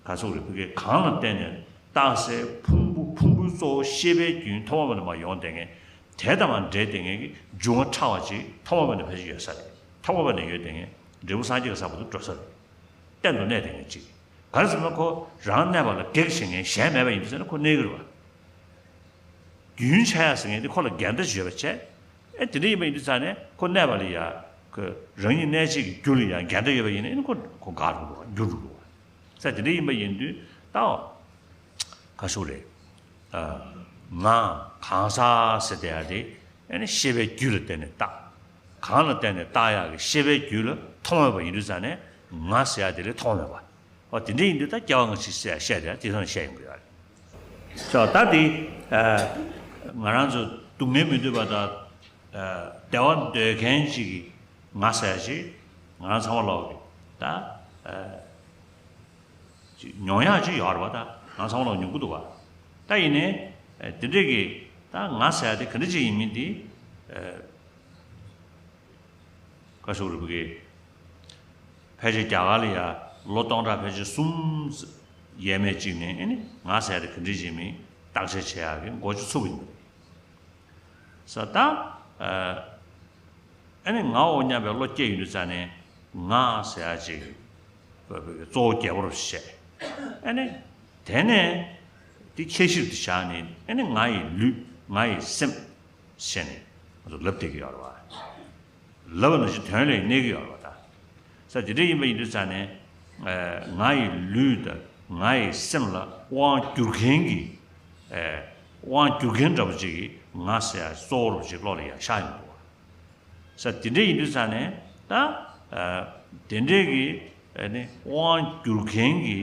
ག་ཚོད་རེད། ཕ་གི་གང་ལ་བརྟེན་ནས་བཏགས་ཟེར་ཕུང་པོ་ཕུང་པོའི་གཙོ་བོ་ཤེས་པའི་རྒྱུན་ཐོག་མ་ནས་མར་ཡོང་བསྡད་མཁན་དེ་དང་མར་འབྲེལ་བསྡད་མཁན་གྱི་འབྱུང་བ་ཕྲ་བ་ཅིག་ཐོག་མ་ནས་ཕལ་ཆེར་ཡོད་ས་རེད། ཐོག་མ་ནས་ཡོད་བསྡད་མཁན་འབྲས་བུ་སངས་རྒྱས་ཀྱི་ས་བར་དུ་འགྲོ་ས་རེད། གཏན་དུ་གནས་བསྡད་མཁན་ཅིག་ག་རེ་ཟེར་ན་ཁོ་རང་གནས་པ་ལ་གེགས་བྱེད་མཁན་གཞན་མེད་པ་ཡིན་ཟེར་ན་ཁོ་གནས་ཀྱི་རེད་བ། རྒྱུན་ཆགས་ཡག་ཟེར་མཁན་དེ་ཁོ་ལ་འགལ་ཟླ་ཡོད་པ་བྱས། ཨེ་དེ་འདྲ་ཡིན་པ་ཡིན་དུས་ཙང་ནས་ཁོ་གནས་པ་ལ་ཡ་ཁོ་རང་ཉིད་གནས་བྱེད་ཀྱི་རྒྱུ་ལ་ཡ་འགལ་ཟླ་ཡོད་པ་ཡིན་ན་ཨེ་ཁོ་ཁོ་འགག་འགྲོ་འགྲོ་བ་འགྱུར་འགྲོ་འགྲོ་བ། ས་དེ་འདྲ་ཡིན་པ་ཡིན་དུས་ད་ག་ཤུག་རེད། ཨ་ང་གང་ཟག་ཟེར་བསྡད་ཡག་དེ་ཨེ་ནི་ཤེས་པའི་རྒྱུད་ལ་བརྟེན་ནས་བཏགས། གང་ལ་བརྟེན་ནས་བཏགས་ཡག་གི་ཤེས་པའི་རྒྱུད་ལ་ཐོག་མེད་པ་ཡིན་དུས་ཙང་ནས་ང་ཟེར་ཡག་དེ་ལ་ཐོག་མེད་པ། ཨོ་དེ་འདྲ་ཡིན་དུས་ད་སྐྱེ་བ་སྔ་ཕྱི་ཟེར་ཡག་བཤད་དེ་དེ་ཚོ་ནས་བཤད་ཡོང་གི་ཡོད་རེད། ཅོ་ད་དེ་ཨ་ང་རང་ཚོ་སྡུག་བསྔལ་མི་འདོད་པ་དང་ཨ་བདེ་བ་འདོད་མཁན་ཅིག་གིས་ང་ཟེར་ཡག་ཅིག་ང་རང་ཚང་མ་ལོག་གི་ད་ཨ་ཅིག་མྱོང་ཡག་ཅིག་ཡོད་རེད་པ། ད་ང་ཚང་མ་ལོག་མྱོང་གི་འདུག་པ། ད་ཡིན་ནའི་ཨ་དེ་འདྲས་ཀྱི་ད་ང་ཟེར་ཡག་དེ་ག་འདྲ་ཅིག་ཡིན་མིན་དེ་ཨ། བཀའ་ཤོག་རིན་པོ་ཆེ། ཕལ་ཆེར་རྒྱ་གར་ལ་ཡ་ལོ་སྟོང་ཕྲག་ཕལ་ཆེར་གསུམ་ཡས་མས་ཅིག་ནས་ཨེ་ནི་ང་ཟེར་ཡག་དེ་ག་འདྲ་ཅིག་མིན་བརྟག་དཔྱད་བྱེད་ཡག་གི་འགོ་ཅིག་ཚུགས་པ་ཡིན་པ་རེད། ས་ད་ཨ་ནི་ངའོ་སྙམ་པའི་བློ་སྐྱེས་ཡོང་དུས་ཙང་ནས་ང་ཟེར་ཡག་ཅིག་གཙོ་བོ་རྒྱལ་པོར་བཤད། ཨ་ནི་དེ་ནས་དེ་ཁྱད་གཞིར་དུ་བཞག་ནས་ཨ་ནི་ང་ཡི་ལུས་ང་ཡི་སེམས། བཤད་ནས་ང་ཚོ་ལབ་བསྡད་ཀྱི་ཡོད་རེད་བ། ལབ་པ་ནང་བཞིན་དོན་ལ་གནས་ཀྱི་ཡོད་རེད་བ་ད། ས་དེ་འདྲ་ཡིན་པ་ཡིན་དུས་ཙང་ནས་ཨ་ང་ཡི་ལུས་དང་ང་ཡི་སེམས་ལ་དབང་བསྒྱུར་མཁན་གྱི་ཨ་དབང་བསྒྱུར་མཁན་འདྲ་པོ་ཅིག་གིས་ང་ཟེར་ཡག་གཙོ་བོ་འདྲ་པོ་ཅིག་བློ་ལ་ཡ་ཤར་ཡོང་འདུག་བ། ས་དེ་འདྲ་ཡིན་དུས་ཙང་ནས་ད་ཨ་དེ་འདྲའི་གི་ཨ་ནི་དབང་བསྒྱུར་མཁན་གྱི་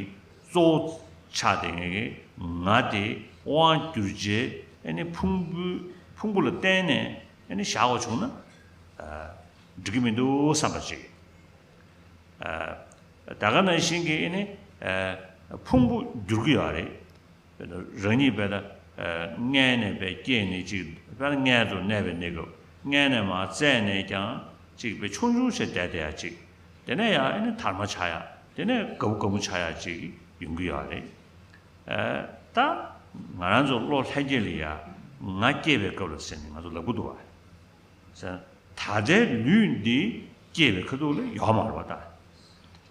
གཙོ་བོ་ཆགས་བསྡད་མཁན་གྱི་ང་དེ་དབང་བསྒྱུར་བྱའི་ཨ་ནི་ཕུང་པོའི་ཕུང་པོ་ལ་བརྟེན་ནས་ཨ་ནི་བཞག་པ་བྱུང་ན་ཨ་འགྲིག་གི་མི་འདུག་བསམ་པ་ཅིག་ཨ་ད་ག་ནང་བཞིན་གྱི་ཨ་ནི་ཨ་ཕུང་པོ་འགྱུར་གྱི་ཡོད་རེད། རང་ཉིད་དཔེར་ན་ཨ་མངལ་ནས་དཔེ་སྐྱེས་ནས་ཅིག་དཔེར་ན་མངལ་དུ་གནས་པའི་གནས་སྐབས་མངལ་ནས་མར་བཙས་ནས་ཀྱང་ཅིག་དཔེ་ཆུང་ཆུང་ཞིག་བསྡད་བསྡད་ཡག་ཅིག་དེ་ནས་ཡང་ཨ་ནི་དར་མ་ཆགས་ཡག་དེ་ནས་རྒད་པོ་རྒད་མོ་ཆགས་ཡག་ཅིག་ཡོང་གི་ཡོད་རེད། ཨ་ད་ང་རང་ཚོ་བློ་ལྷན་སྐྱེས་ལ་ཡ་ང་སྐྱེས་པའི་སྐབས་ལ་ཟེར་ནས་ང་ཚོ་ལབ་ཀྱི་འདུག་བ། ད་ལྟའི་ལུས་འདི་སྐྱེས་པའི་ཁ་ཐུག་ལ་ཡོད་མ་རེད་པ་ད།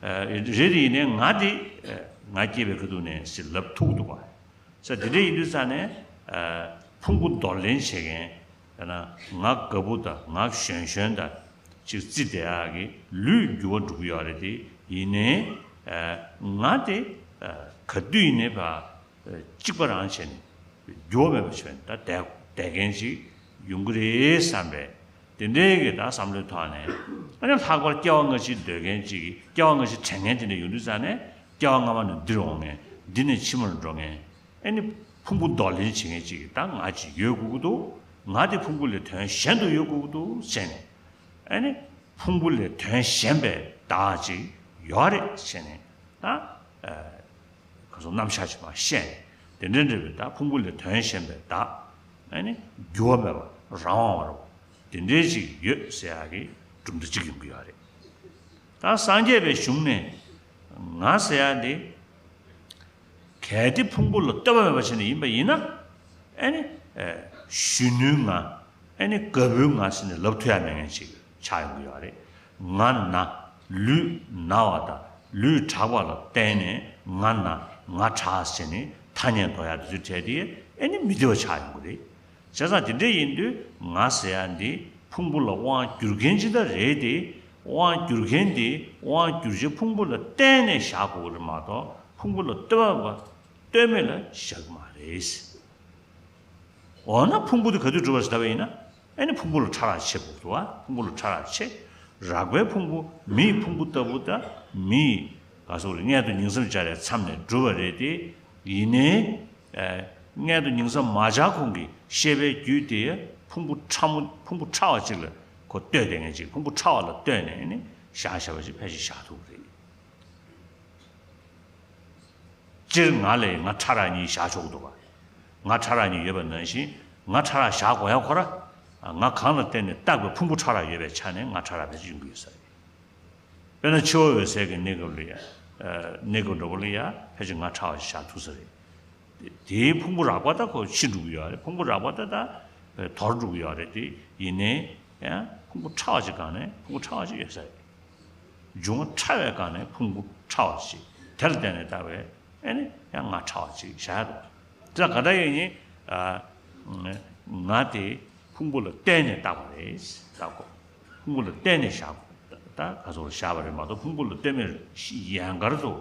ཨ་རེད་དེ་ཡིན་ནའི་ང་འདི་ཨ་ང་སྐྱེས་པའི་ཁ་ཐུག་ནས་ཟེར་ལབ་ཐུབ་འདུག་པ། ས་དེ་འདྲ་ཡིན་དུས་ཙང་ནས་ཨ་ཕུང་པོ་འདོར་ལེན་བྱེད་མཁན་ཡང་ན་ང་རྒད་པོ་དང་ང་གཞོན་གཞོན་དང་ཅིག་རྩིས་བསྡད་ཡག་གི་ལུས་འགྱུར་བ་འགྲོ་གི་ཡོད་རེད་དེ་ཡིན་ནའི་ཨ་ང་དེ་ཨ་ག་དུས་ཡིན་ནའི་ཕར་གཅིག་པ་རང་བྱས་ནས་འགྱུར་བ་མེད་པ་བྱས་ནས་ད་བསྡད་བསྡད་མཁན་ཞིག་ཡོང་གི་རེད་བསམ་པའི་ དེ་འདྲའི་གི་ད་བསམ་བློའི་ཐོག་ནས། ཨ་ནི་ལྷག་པར་སྐྱེ་བ་སྔ་ཕྱི་འདོད་མཁན་ཅིག་གིས་སྐྱེ་བ་སྔ་ཕྱི་དྲན་མཁན་དེ་འདྲ་ཡོང་དུས་ཙང་ནས། སྐྱེ་བ་སྔ་མ་ནས་འདིར་འོང་མཁན། འདི་ནས་ཕྱི་མར་འགྲོ་མཁན། ཨ་ནི་ཕུང་པོ་འདོར་ལེན་བྱེད་མཁན་ཅིག་གིས་ད་ང་ཅིག་ཡོད་དགོས་ཀྱི་འདུག་ང་དེ་ཕུང་པོ་ལས་དོན་གཞན་དུ་ཡོད་དགོས་ཀྱི་འདུག་ཟེར་ནས། ཨ་ནི་ཕུང་པོ་ལས་དོན་གཞན་པའི་བདག་ཅིག་ཡོད་རེད་ཟེར་ནས། ད་ཨ་ག་ཚོད་རྣམ་གཞག་ཅིག་མར་བཤད་ནས། དེ་འདྲ་འདྲ་བའི་ད་ཕུང་པོ་ལས་དོན་གཞན་པའི་བདག་ཨ་ནི་འགྱུར་བ་མེད་པ་རང་དབང་བ་རུ། དེ་འདྲའི་ཅིག་ཡོད་ཟེར་ཡག་གི་གྲུབ་མཐའ་གཅིག་ཡོང་གི་ཡོད་རེད། ད་སངས་རྒྱས་པའི་གཞུང་ནས་ང་ཟེར་ཡག་འདི། གལ་ཏེ་ཕུང་པོ་ལ་ལྟོས་པ་མེད་པ་བྱས་ནས་ཡིན་པ་ཡིན་ན། ཨ་ནི་ཨེ་གཞོན་ནུའི་ང་། ཨ་ནི་རྒད་པོའི་ང་ཟེར་ནས་ལབ་ཐུབ་ཡག་མེད་མཁན་ཅིག་ཆགས་ཡོང་གི་ཡོད་རེད། ང་ན། ལུས་ན་བ་དང་ལུས་དྲག་པ་ལ་བརྟེན་ནས་ང་ན་ང་དྲག་ཟེར་ནས་ཐ་སྙད་འདོགས་ཡག་དེ་ཚོའི་གྲས་དེ་ཨ་ནི་མི་བདེ་བ་ཆགས་ཡོང་གི་རེད། བྱས་ཙང་དེ་འདྲ་ཡིན་དུས་ང་ཟེར་ཡག་འདི་ཕུང་པོ་ལ་དབང་བསྒྱུར་མཁན་ཅིག་ད་རེད་དེ། དབང་བསྒྱུར་མཁན་དེ་དབང་བསྒྱུར་བྱེད་ཕུང་པོ་ལ་བརྟེན་ནས་བཞག་དགོས་ཀྱི་རེད་མ་གཏོགས། ཕུང་པོ་ལ་ལྟོས་པ་ལྟོས་མེད་ལ་བཞག་གི་མ་རེད། འོ་ན་ཕུང་པོ་དེ་ག་དུས་གྲུབ་པ་ཞིག་ལྟ་བ་ཡིན་ན། ཨ་ནི་ཕུང་པོ་ལ་ཕྲ་རགས་ཆེ་དགོས་འདུག་བ། ཕུང་པོ་ལ་ཕྲ་རགས་ཆེ། རགས་པའི་ཕུང་པོ། མིའི་ཕུང་པོ་ལྟ་བུ་དང་མིའི་ག་སོགས་རེད། མངལ་དུ་ཉིང་མཚམས་སྦྱར་བའི་མཚམས་ནས་གྲུབ་པ་རེད་དེ། ཡིན་ནའི། ཨ་མངལ་དུ་ཉིང་མཚམས་མ་སྦྱར་གོང་གི་ཤེས་པའི་རྒྱུད་དེ་ཕུང་པོ་ཕྲ་མོ། ཕུང་པོ་ཕྲ་བ་ཅིག་ལ་ཁོ་ལྟོས་བསྡད་མཁན་ཅིག་ཕུང་པོ་ཕྲ་བ་ལ་ལྟོས་ནས་ནི་བཞག་བཞག་པ་ཅིག་ཕལ་ཆེར་བཞག་ཐུབ་ཀྱི་རེད། སྤྱིར་ང་ལས་ང་ཕྲ་རགས་གཉིས་བཞག་ཆོག་གི་འདུག་བ། ང་ཕྲ་རགས་གཉིས་ཡོད་པ་ནང་བཞིན་ང་ཕྲ་རགས་བཞག་དགོས་ཡག་ཁོ་ར། ང་གང་ལ་བརྟེན་ནས་བཏགས་པའི་ཕུང་པོ་ཕྲ་རགས་ཡོད་པའི་ཆ་ནས་ང་ཕྲ་རགས་ཕལ་ཆེར་ཡོང་གི་ཡོད་ས་རེད། དཔེར་ན་འཆི་བ་འོད་གསལ་གྱི་གནས་སྐབས་ལ་ཡ། ཨ་གནས་སྐབས་འདྲ་པོ་ལ་ཡ་ཕལ་ཆེར་ང་ཕྲ་བ་ཞིག་བཞག་ཐུབ་ས་རེད། དེའི་ཕུང་པོ་རགས་པ་ད་ཁོ་འཆི་འགྲོ་གི་ཡོད་རེད། ཕུང་པོ་རགས་པ་ད་ད་དོར་འགྲོ་གི་ཡོད་རེད་དེ། ཡིན་ནའི་ཡང་ཕུང་པོ་ཕྲ་བ་ཅིག་སྒང་ནས་ཕུང་པོ་ཕྲ་བ་ཅིག་ཡོད་ས་རེད། འབྱུང་བ་ཕྲ་བའི་སྒང་ནས་ཕུང་པོ་ཕྲ་བ་ཅིག་དེ་ལ་བརྟེན་ནས་བཏགས་པའི་ཨ་ནི་ཡང་ང་ཕྲ་བ་ཅིག་བཞག་ཡག་འདུག་དེ་ལ་ག་འདྲ་ཡིན་ནའི་ཨ་ང་དེ་ཕུང་པོ་ལ་བརྟེན་ནས་བཏགས་པ་རེད་བཏགས་གོ། ཕུང་པོ་ལ་བརྟེན་ནས་བཞག་གོ། ད་ག་ཚོད་བཞག་པ་རེད་མ་གཏོགས་ཕུང་པོ་ལ་ལྟོས་མེད་ཡན་གར་དུ་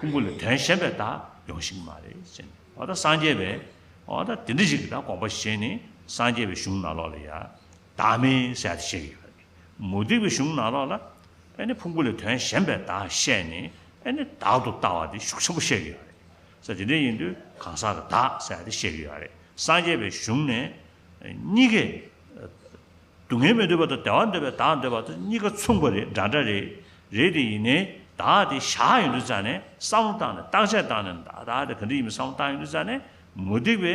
ཕུང་པོ་ལས་དོན་གཞན་པའི་བདག་ཡོང་ཤེས་ཀྱི་མ་རེད་ཟེར་ནས། འོ་ད་སངས་རྒྱས་པས་འོ་ད་དེ་འདྲ་ཞིག་གི་ད་དགོངས་པ་བཞེས་ནས་སངས་རྒྱས་པའི་གཞུང་ནང་ལོགས་ལ་ཡ་བདག་མེད་ཟེར་ཡ་དེ་བཤད་ཀྱི་ཡོད་རེད། མུ་སྟེགས་པའི་གཞུང་ནང་ལོགས་ལ་ཨ་ནི་ཕུང་པོ་ལས་དོན་གཞན་པའི་བདག་བཤད་ནས་ཨ་ནི་བདག་ཏུ་ལྟ་བ་དེ་ཤུགས་ཆེན་པོ་བཤད་ཀྱི་ཡོད་རེད། ས་དེ་འདྲ་ཡིན་དུས་གང་ཟག་གི་བདག་ཟེར་ཡ་དེ་བཤད་ཀྱི་ཡོད་རེད། སངས་རྒྱས་པའི་གཞུང་ནས་གཉིས་ཀས། སྡུག་བསྔལ་མི་འདོད་པ་དང་བདེ་བ་འདོད་པའི་བདག་འདོད་པ་དང་གཉིས་ཀ་མཚུངས་པ་རེད། འདྲ་འདྲ་རེད། རེད་དེ་ཡིན་ནའི་བདག་དེ་བཞག་ཡོང་དུས་ཙང་ནས་བསམ་བློ་བཏང་ནས་བརྟག་དཔྱད་བཏང་ནས་བདག་བདག་དེ་ག་འདྲ་ཡིན་མིན་བསམ་བློ་བཏང་ཡོང་དུས་ཙང་ནས་མུ་སྟེགས་པའི་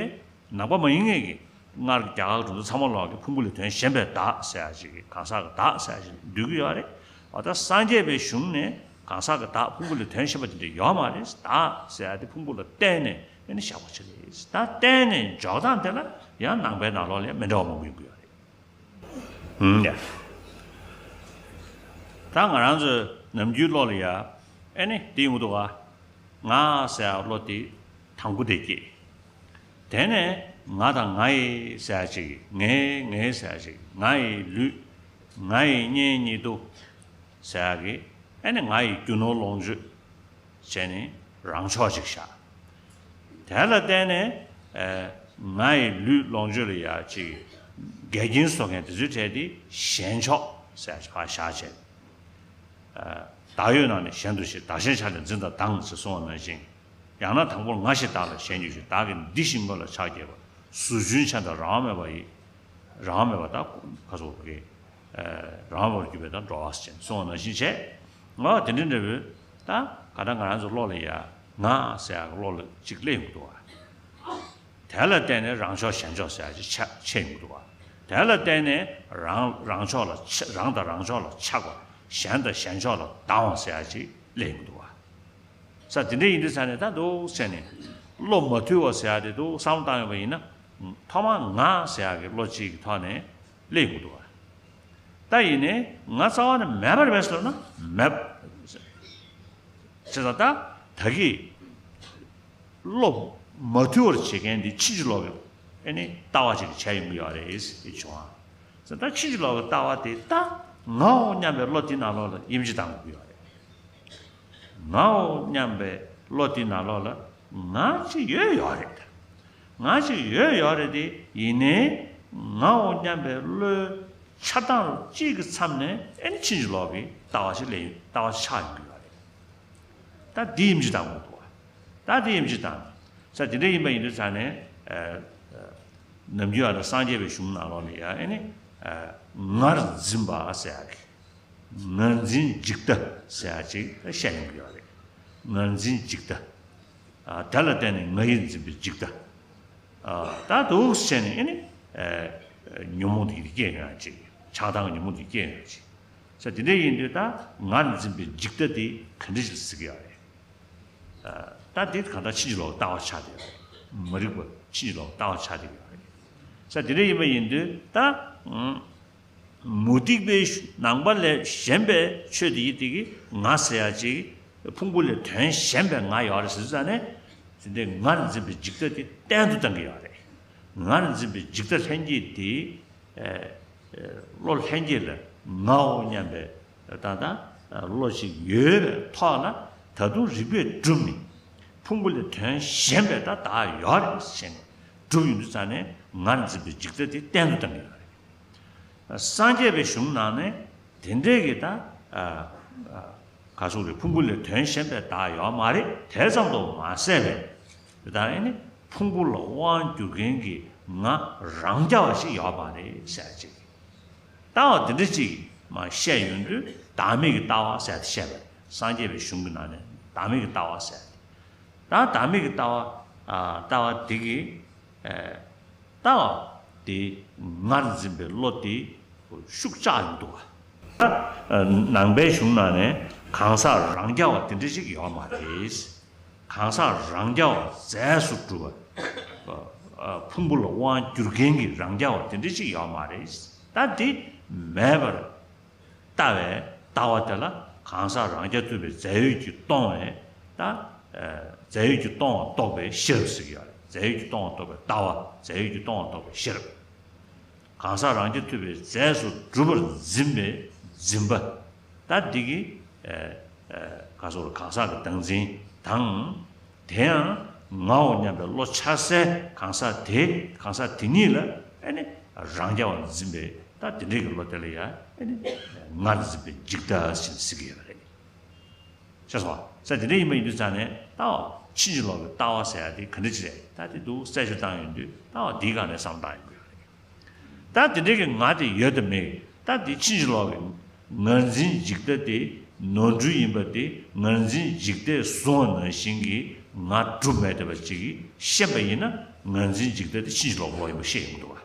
ནང་པ་མ་ཡིན་མཁན་གྱི་སྔར་གྱི་རྒྱ་གར་གྲུབ་མཐའ་ཚང་མ་ལོག་གི་ཕུང་པོ་ལས་དོན་གཞན་པའི་བདག་ཟེར་ཡ་ཞིག་གི་གང་ཟག་གི་བདག་ཟེར་ཡ་ཞིག་འདོད་ཀྱི་ཡོད་རེད། འོ་ད་སངས་རྒྱས་པའི་གཞུང་ནས་གང་ཟག་གི་བདག་ཕུང་པོ་ལས་དོན་གཞན་པ་དེ་འདྲ་ཡོད་མ་རེད། བདག་ཟེར་ཡ་དེ་ཕུང་པོ་ལ་བརྟེན་ནས་ཨ་ནི་བཞག་པ་ཅིག་རེད། ད་བརྟེན་ནས་འཇོག་སྟངས་དེ་ལ་ཡང་ནང་པའི་ནང་ལོགས་ལ་ཡང་མི་འདྲ་བ་མང་པོ་ཡོང་གི་ཡོད་རེད། ཧུམ་ཡ། ད་ང་རང་ཚོའི་ནམ་རྒྱུན་བློ་ལ་ཡ་ཨེ་ནི་དེ་ཡོང་གི་འདུག་ག་ང་ཟེར་ཡ་བློ་དེ་དང་པོ་དེ་སྐྱེས། དེ་ནས་ང་དང་ང་ཡི་ཟེར་ཡ་ཅིག་ངའི་ངའི་ཟེར་ཡ་ཅིག་ང་ཡི་ལུས། ང་ཡི་གཉེན་ཉེ་དུ་ཟེར་ཡ་གི་ཨེ་ནི་ང་ཡི་རྒྱུ་ནོར་ལོངས་སྤྱོད། བྱས་ནས་རང་ཕྱོགས་ཅིག་བཞག་དེ་ལ་བརྟེན་ནས་ཨ་ང་ཡི་ལུས་ལོངས་སྤྱོད་ལ་ཡ་ཅིག་འགལ་རྐྱེན་བཟོ་མཁན་དེ་ཚོའི་གྲས་དེ་གཞན་ཕྱོགས་ཟེར་ཕར་བཞག་བྱས། ཨ་བདག་ཡོད་ན་ནི་གཞན་དུ་ཞིག་བདག་གཞན་ཆ་ནས་འཛིན་དང་སྡང་ཞེས་གསུངས་པ་ནང་བཞིན། ཡང་ན་དང་པོར་ང་ཞེས་བདག་ལ་ཞེན་གྱུར་ཅིང་། བདག་གི་འདི་ཞེས་ངོ་ལ་ཆགས་སྐྱེས་པ། ཟུར་རྒྱུན་ཆད་དང་རང་དབང་མེད་པ་ཡི། རང་དབང་མེད་པ་དག་ག་སོགས་པའི་རང་དབང་མེད་པར་གྱུར་པའི་དང་འགྲོ་བ་ཟེར་གསུངས་པ་ནང་བཞིན་བྱས། ང་དེ་འདྲའི་འདྲ་བོའི་ད་ག་ད་ང་རང་ཚོ་བློ་ལ་ཡ་ང་ཟེར་ཡག་བློ་ལ་གཅིག་སླེབས་ཡོང་གི་འདུག་བ། དེ་ལ་བརྟེན་ནས་རང་ཕྱོགས་གཞན་ཕྱོགས་ཟེར་ཡག་ཅིག་ཆགས་ཆགས་ཡོང་གི་འདུག་བ། དེ་ལ་བརྟེན་ནས་རང་རང་ཕྱོགས་ལ་ཆ་རང་དང་རང་ཕྱོགས་ལ་ཆགས་པ། གཞན་དང་གཞན་ཕྱོགས་ལ་སྡང་བ་ཟེར་ཡག་ཅིག་སླེབས་ཡོང་གི་འདུག་བ། ས་དེ་འདྲ་ཡིན་དུས་ས་ནས་ད་འདུག་ཟེར་ནས་བློ་མ་ཐུལ་བ་ཟེར་ཡག་དེ་འདུག་བསམ་བློ་བཏང་ཡོང་བ་ཡིན་ན། ཐོག་མར་ང་ཟེར་ཡག་གི་བློ་གཅིག་གི་ཐོག་ནས་སླེབས་ཡོང་གི་འདུག་བ། ད་ཡིན་ནའི་ང་རྩ་བ་ནས་མེད་པ་རེད་པས་ཟེར་ན་མེད། བྱས་ཙང་ད་ད་གི་བློ་མ་ཐུལ་བར་བྱེད་མཁན་འདི་ཕྱིན་ཅི་ལོག་གི་ཨེ་ནི་ལྟ་བ་ཅིག་བྱས་ཡོང་གི་ཡོད་རེད་ཟེར་བྱུང་ཨ། ད་ཕྱིན་ཅི་ལོག་གི་ལྟ་བ་དེ་ད་ངའོ་སྙམ་པའི་བློ་དེ་ནང་ལོགས་ལ་དབྱེ་འབྱེད་བཏང་དགོས་ཀྱི་ཡོད་རེད། ངའོ་སྙམ་པའི་བློ་དེ་ནང་ལོགས་ལ་ང་ཅིག་ཡོད་ཡོད་རེད། ང་ཅིག་ཡོད་ཡོད་རེད་དེ་ཡིན་ནའི་ངའོ་སྙམ་པའི་བློའི་ ཆགས་སྡང་གཅིག་གི་མཚམས་ནས་ཨེ་ནི་ཕྱིན་ཅི་ལོག་གི་ལྟ་བ་ཞིག་སླེབས་ཡོང་། ལྟ་བ་ཞིག་ཆགས་ཡོང་གི་ཡོད་རེད། ད་འདི་ཡིན་གཅིག་དང་མ་གཏོགས། ད་འདི་ཡིན་གཅིག་དང་། ས་དེ་འདྲ་ཡིན་པ་ཡིན་དུས་ཙང་ནས། ཨ། ཨ། ནམ་རྒྱུན་ཨ་ད་སངས་རྒྱས་པའི་གཞུང་ནང་ལོགས་ལ་ཡ་ཨེ་ནི། ཨ། ངར་འཛིན་པ་ཟེར་ཡ་གི། ངར་འཛིན་འཇིག་ལྟ་ཟེར་ཡ་ཅིག་བཤད་ཡོང་གི་ཡོད་རེད། ངར་འཛིན་འཇིག་ལྟ། ཨ། དེ་ལ་བརྟེན་ནས་ང་ཡིར་འཛིན་པའི་འཇིག་ལྟ། ཨ། ད་འདུག་བྱས་ནས་ཨེ་ནི། ཨ། ཉོན་མོངས་དེ་སྐྱེ་ཡོང་ཡ་ཅིག་ཆགས་སྡང་གི་ཉོན་མོངས་དེ་སྐྱེ་ཡོང་ཡ་ཅིག་ས་དེ་འདྲ་ཡིན་དུས་ད་ངར་འཛིན་པའི་འཇིག་ལྟ་དེ་ག་འདྲ་ཞིག་ཟེར་གྱི་ཡོད་རེད། ཨ། ད་དེ་གང་ལྟར་ཕྱིན་ཅི་ལོག་ལྟ་བ་ཆགས་བསྡད་ཡོད་རེད། མ་རིག་པ་ཕྱིན་ཅི་ལོག་ལྟ་བ་ཆགས་བསྡད་ཡོད་རེད། ས་དེ་འདྲ་ཡིན་པ་ཡིན་དུས་ད། ཨང་། མུ་སྟེགས་པའི་ནང་པ་ལས་གཞན་པའི་ཆོས་དེ་ཡི་དེ་གི་ང་ཟེར་ཡ་ཅིག་ཕུང་པོ་ལས་དོན་གཞན་པའི་ང་ཡོད་རེད་ཟེར་ཙང་ནས། དེ་འདྲའི་ངར་འཛིན་པའི་འཇིག་ལྟ་དེ་བརྟན་དུ་བཏང་གི་ཡོད་རེད། ངར་འཛིན་པའི་འཇིག་ལྟ་ལྷན་སྐྱེས་དེ། ཨ། བློ་ལྷན་སྐྱེས་ལ་ངའོ་སྙམ་པའི་ད་ལྟ་བློ་ཞིག་ཡོད་པའི་ཐོག་ལ་ད་དུང་རིགས་པས་གྲུབ་ནས་ཕུང་པོ་ལས་དོན་གཞན་པའི་ད་བདག་ཡོད་རེད་ཟེར་ནས་གྲུབ་ཡོང་དུས་ཙང་ནས་ངར་འཛིན་པའི་འཇིག་ལྟ་དེ་བརྟན་དུ་བཏང་གི་ཡོད་རེད། སངས་རྒྱས་པའི་གཞུང་ནང་ནས་དེ་འདྲའི་གི་ད། ཨ། ཨ། ག་སོགས་རེད། ཕུང་པོ་ལས་དོན་གཞན་པའི་བདག་ཡོད་མ་རེད། དེ་ཙམ་དུ་མ་ཟད་པའི་ད་ཨེ་ནི་ཕུང་པོ་ལ་དབང་བསྒྱུར་མཁན་གྱི་ང་རང་རྐྱ་བ་ཞིག་ཡོད་མ་རེད་ཟེར་ཅིག་ལྟ་བ་འདི་འདྲ་ཅིག་མ་བཤད་ཡོང་དུས་བདག་མེད་ཀྱི་ལྟ་བ་ཟེར་ཏེ་བཤད་པ་རེད། སངས་རྒྱས་པའི་གཞུང་གི་ནང་ནས་བདག་མེད་ཀྱི་ལྟ་བ་ཟེར་ཏེ། ད་བདག་མེད་ཀྱི་ལྟ་བ། ཨ། ལྟ་བ་འདི་གི། ཨ། ལྟ་བ་དེ་ངར་འཛིན་པའི་བློ་དེ་ཤུགས་ཆག་ཡོང་འདུག་བ། ད་ནང་པའི་གཞུང་ནང་ནས་གང་ཟག་རང་རྐྱ་བ་དེ་འདྲ་ཞིག་ཡོད་མ་རེད། གང་ཟག་རང་རྐྱ་བ་རྫས་སུ་གྲུབ་པ། ཕུང་པོ་ལ་དབང་བསྒྱུར་མཁན་གྱི་རང་རྐྱ་བ་དེ་འདྲ་ཞིག་ཡོད་མ་རེད། ད་དེ་མེད་པར་ལྟ་བའི་ལྟ་བ་དེ་ལ་གང་ཟག་རང་རྐྱ་ཐུབ་པའི་རྫས་ཡོད་ཀྱིས་སྟོང་བའི་ད། ཨ། རྫས་ཡོད་ཀྱིས་སྟོང་བ་རྟོགས་པའི་ཤེས་རབ་ཟེར་གྱི་ཡོད་རེད། རྫས་ཡོད་ཀྱིས་སྟོང་བ་རྟོགས་པའི་ལྟ་བ། རྫས་ཡོད་ཀྱིས་སྟོང་བ་རྟོགས་པའི་ཤེས་རབ། གང་ཟག་རང་རྐྱ་ཐུབ་པའི་རྫས་སུ་གྲུབ་པར་འཛིན་པའི་འཛིན་པ། ད་འདི་གི། ཨ། ཨ། ག་སོགས་གང་ཟག་གི་བདག་འཛིན་དང་། དེ་ཡང་ངའོ་སྙམ་པའི་བློ་འཆར་སའི་གང་ཟག་དེ། གང་ཟག་དེ་ཉིད་ལ་ཨེ་ནི་རང་རྐྱ་བ་འཛིན་པའི་ད་དེ་འདྲའི་གི་བློ་དེ་ལ་ཡང་ཨེ་ནི་ངར་འཛིན་པའི་འཇིག་ལྟ་ཞེས་ཟེར་གྱི་ཡོད་རེད། ཤེས་སོང་ང་། ས་དེ་འདྲ་ཡིན་པ་ཡིན་དུས་ཙང་ནས་ལྟ་བ་ཕྱིན་ཅི་ལོག་གི་ལྟ་བ་ཟེར་ཡ་དེ་ག་འདྲ་ཅིག་རེད། ད་དེ་འདུག་རྩད་གཅོད་བཏང་ཡོང་དུས་ལྟ་བ་འདིའི་སྒང་ནས་བསམ་བློ་བཏང་ཡོང་དགོས་རེད། ད་དེ་འདྲའི་གི་ང་དེ་ཡོད་དམ་མེད། ད་དེ་ཕྱིན་ཅི་ལོག་གི་ངར་འཛིན་འཇིག་ལྟ་དེ་ནོར་འཁྲུལ་ཡིན་པ་དེ། ངར་འཛིན་འཇིག་ལྟས་བཟུང་བ་ནང་བཞིན་གྱི་ང་གྲུབ་མེད་བསྡད་པ་ཅིག་ཤེས་པ་ཡིན་ན། ངར་འཛིན་འཇིག་ལྟ་དེ་ཕྱིན་ཅི་ལོག་གི་བློ་ཡིན་པ་ཤེས་ཡོང་གི་འདུག་བ།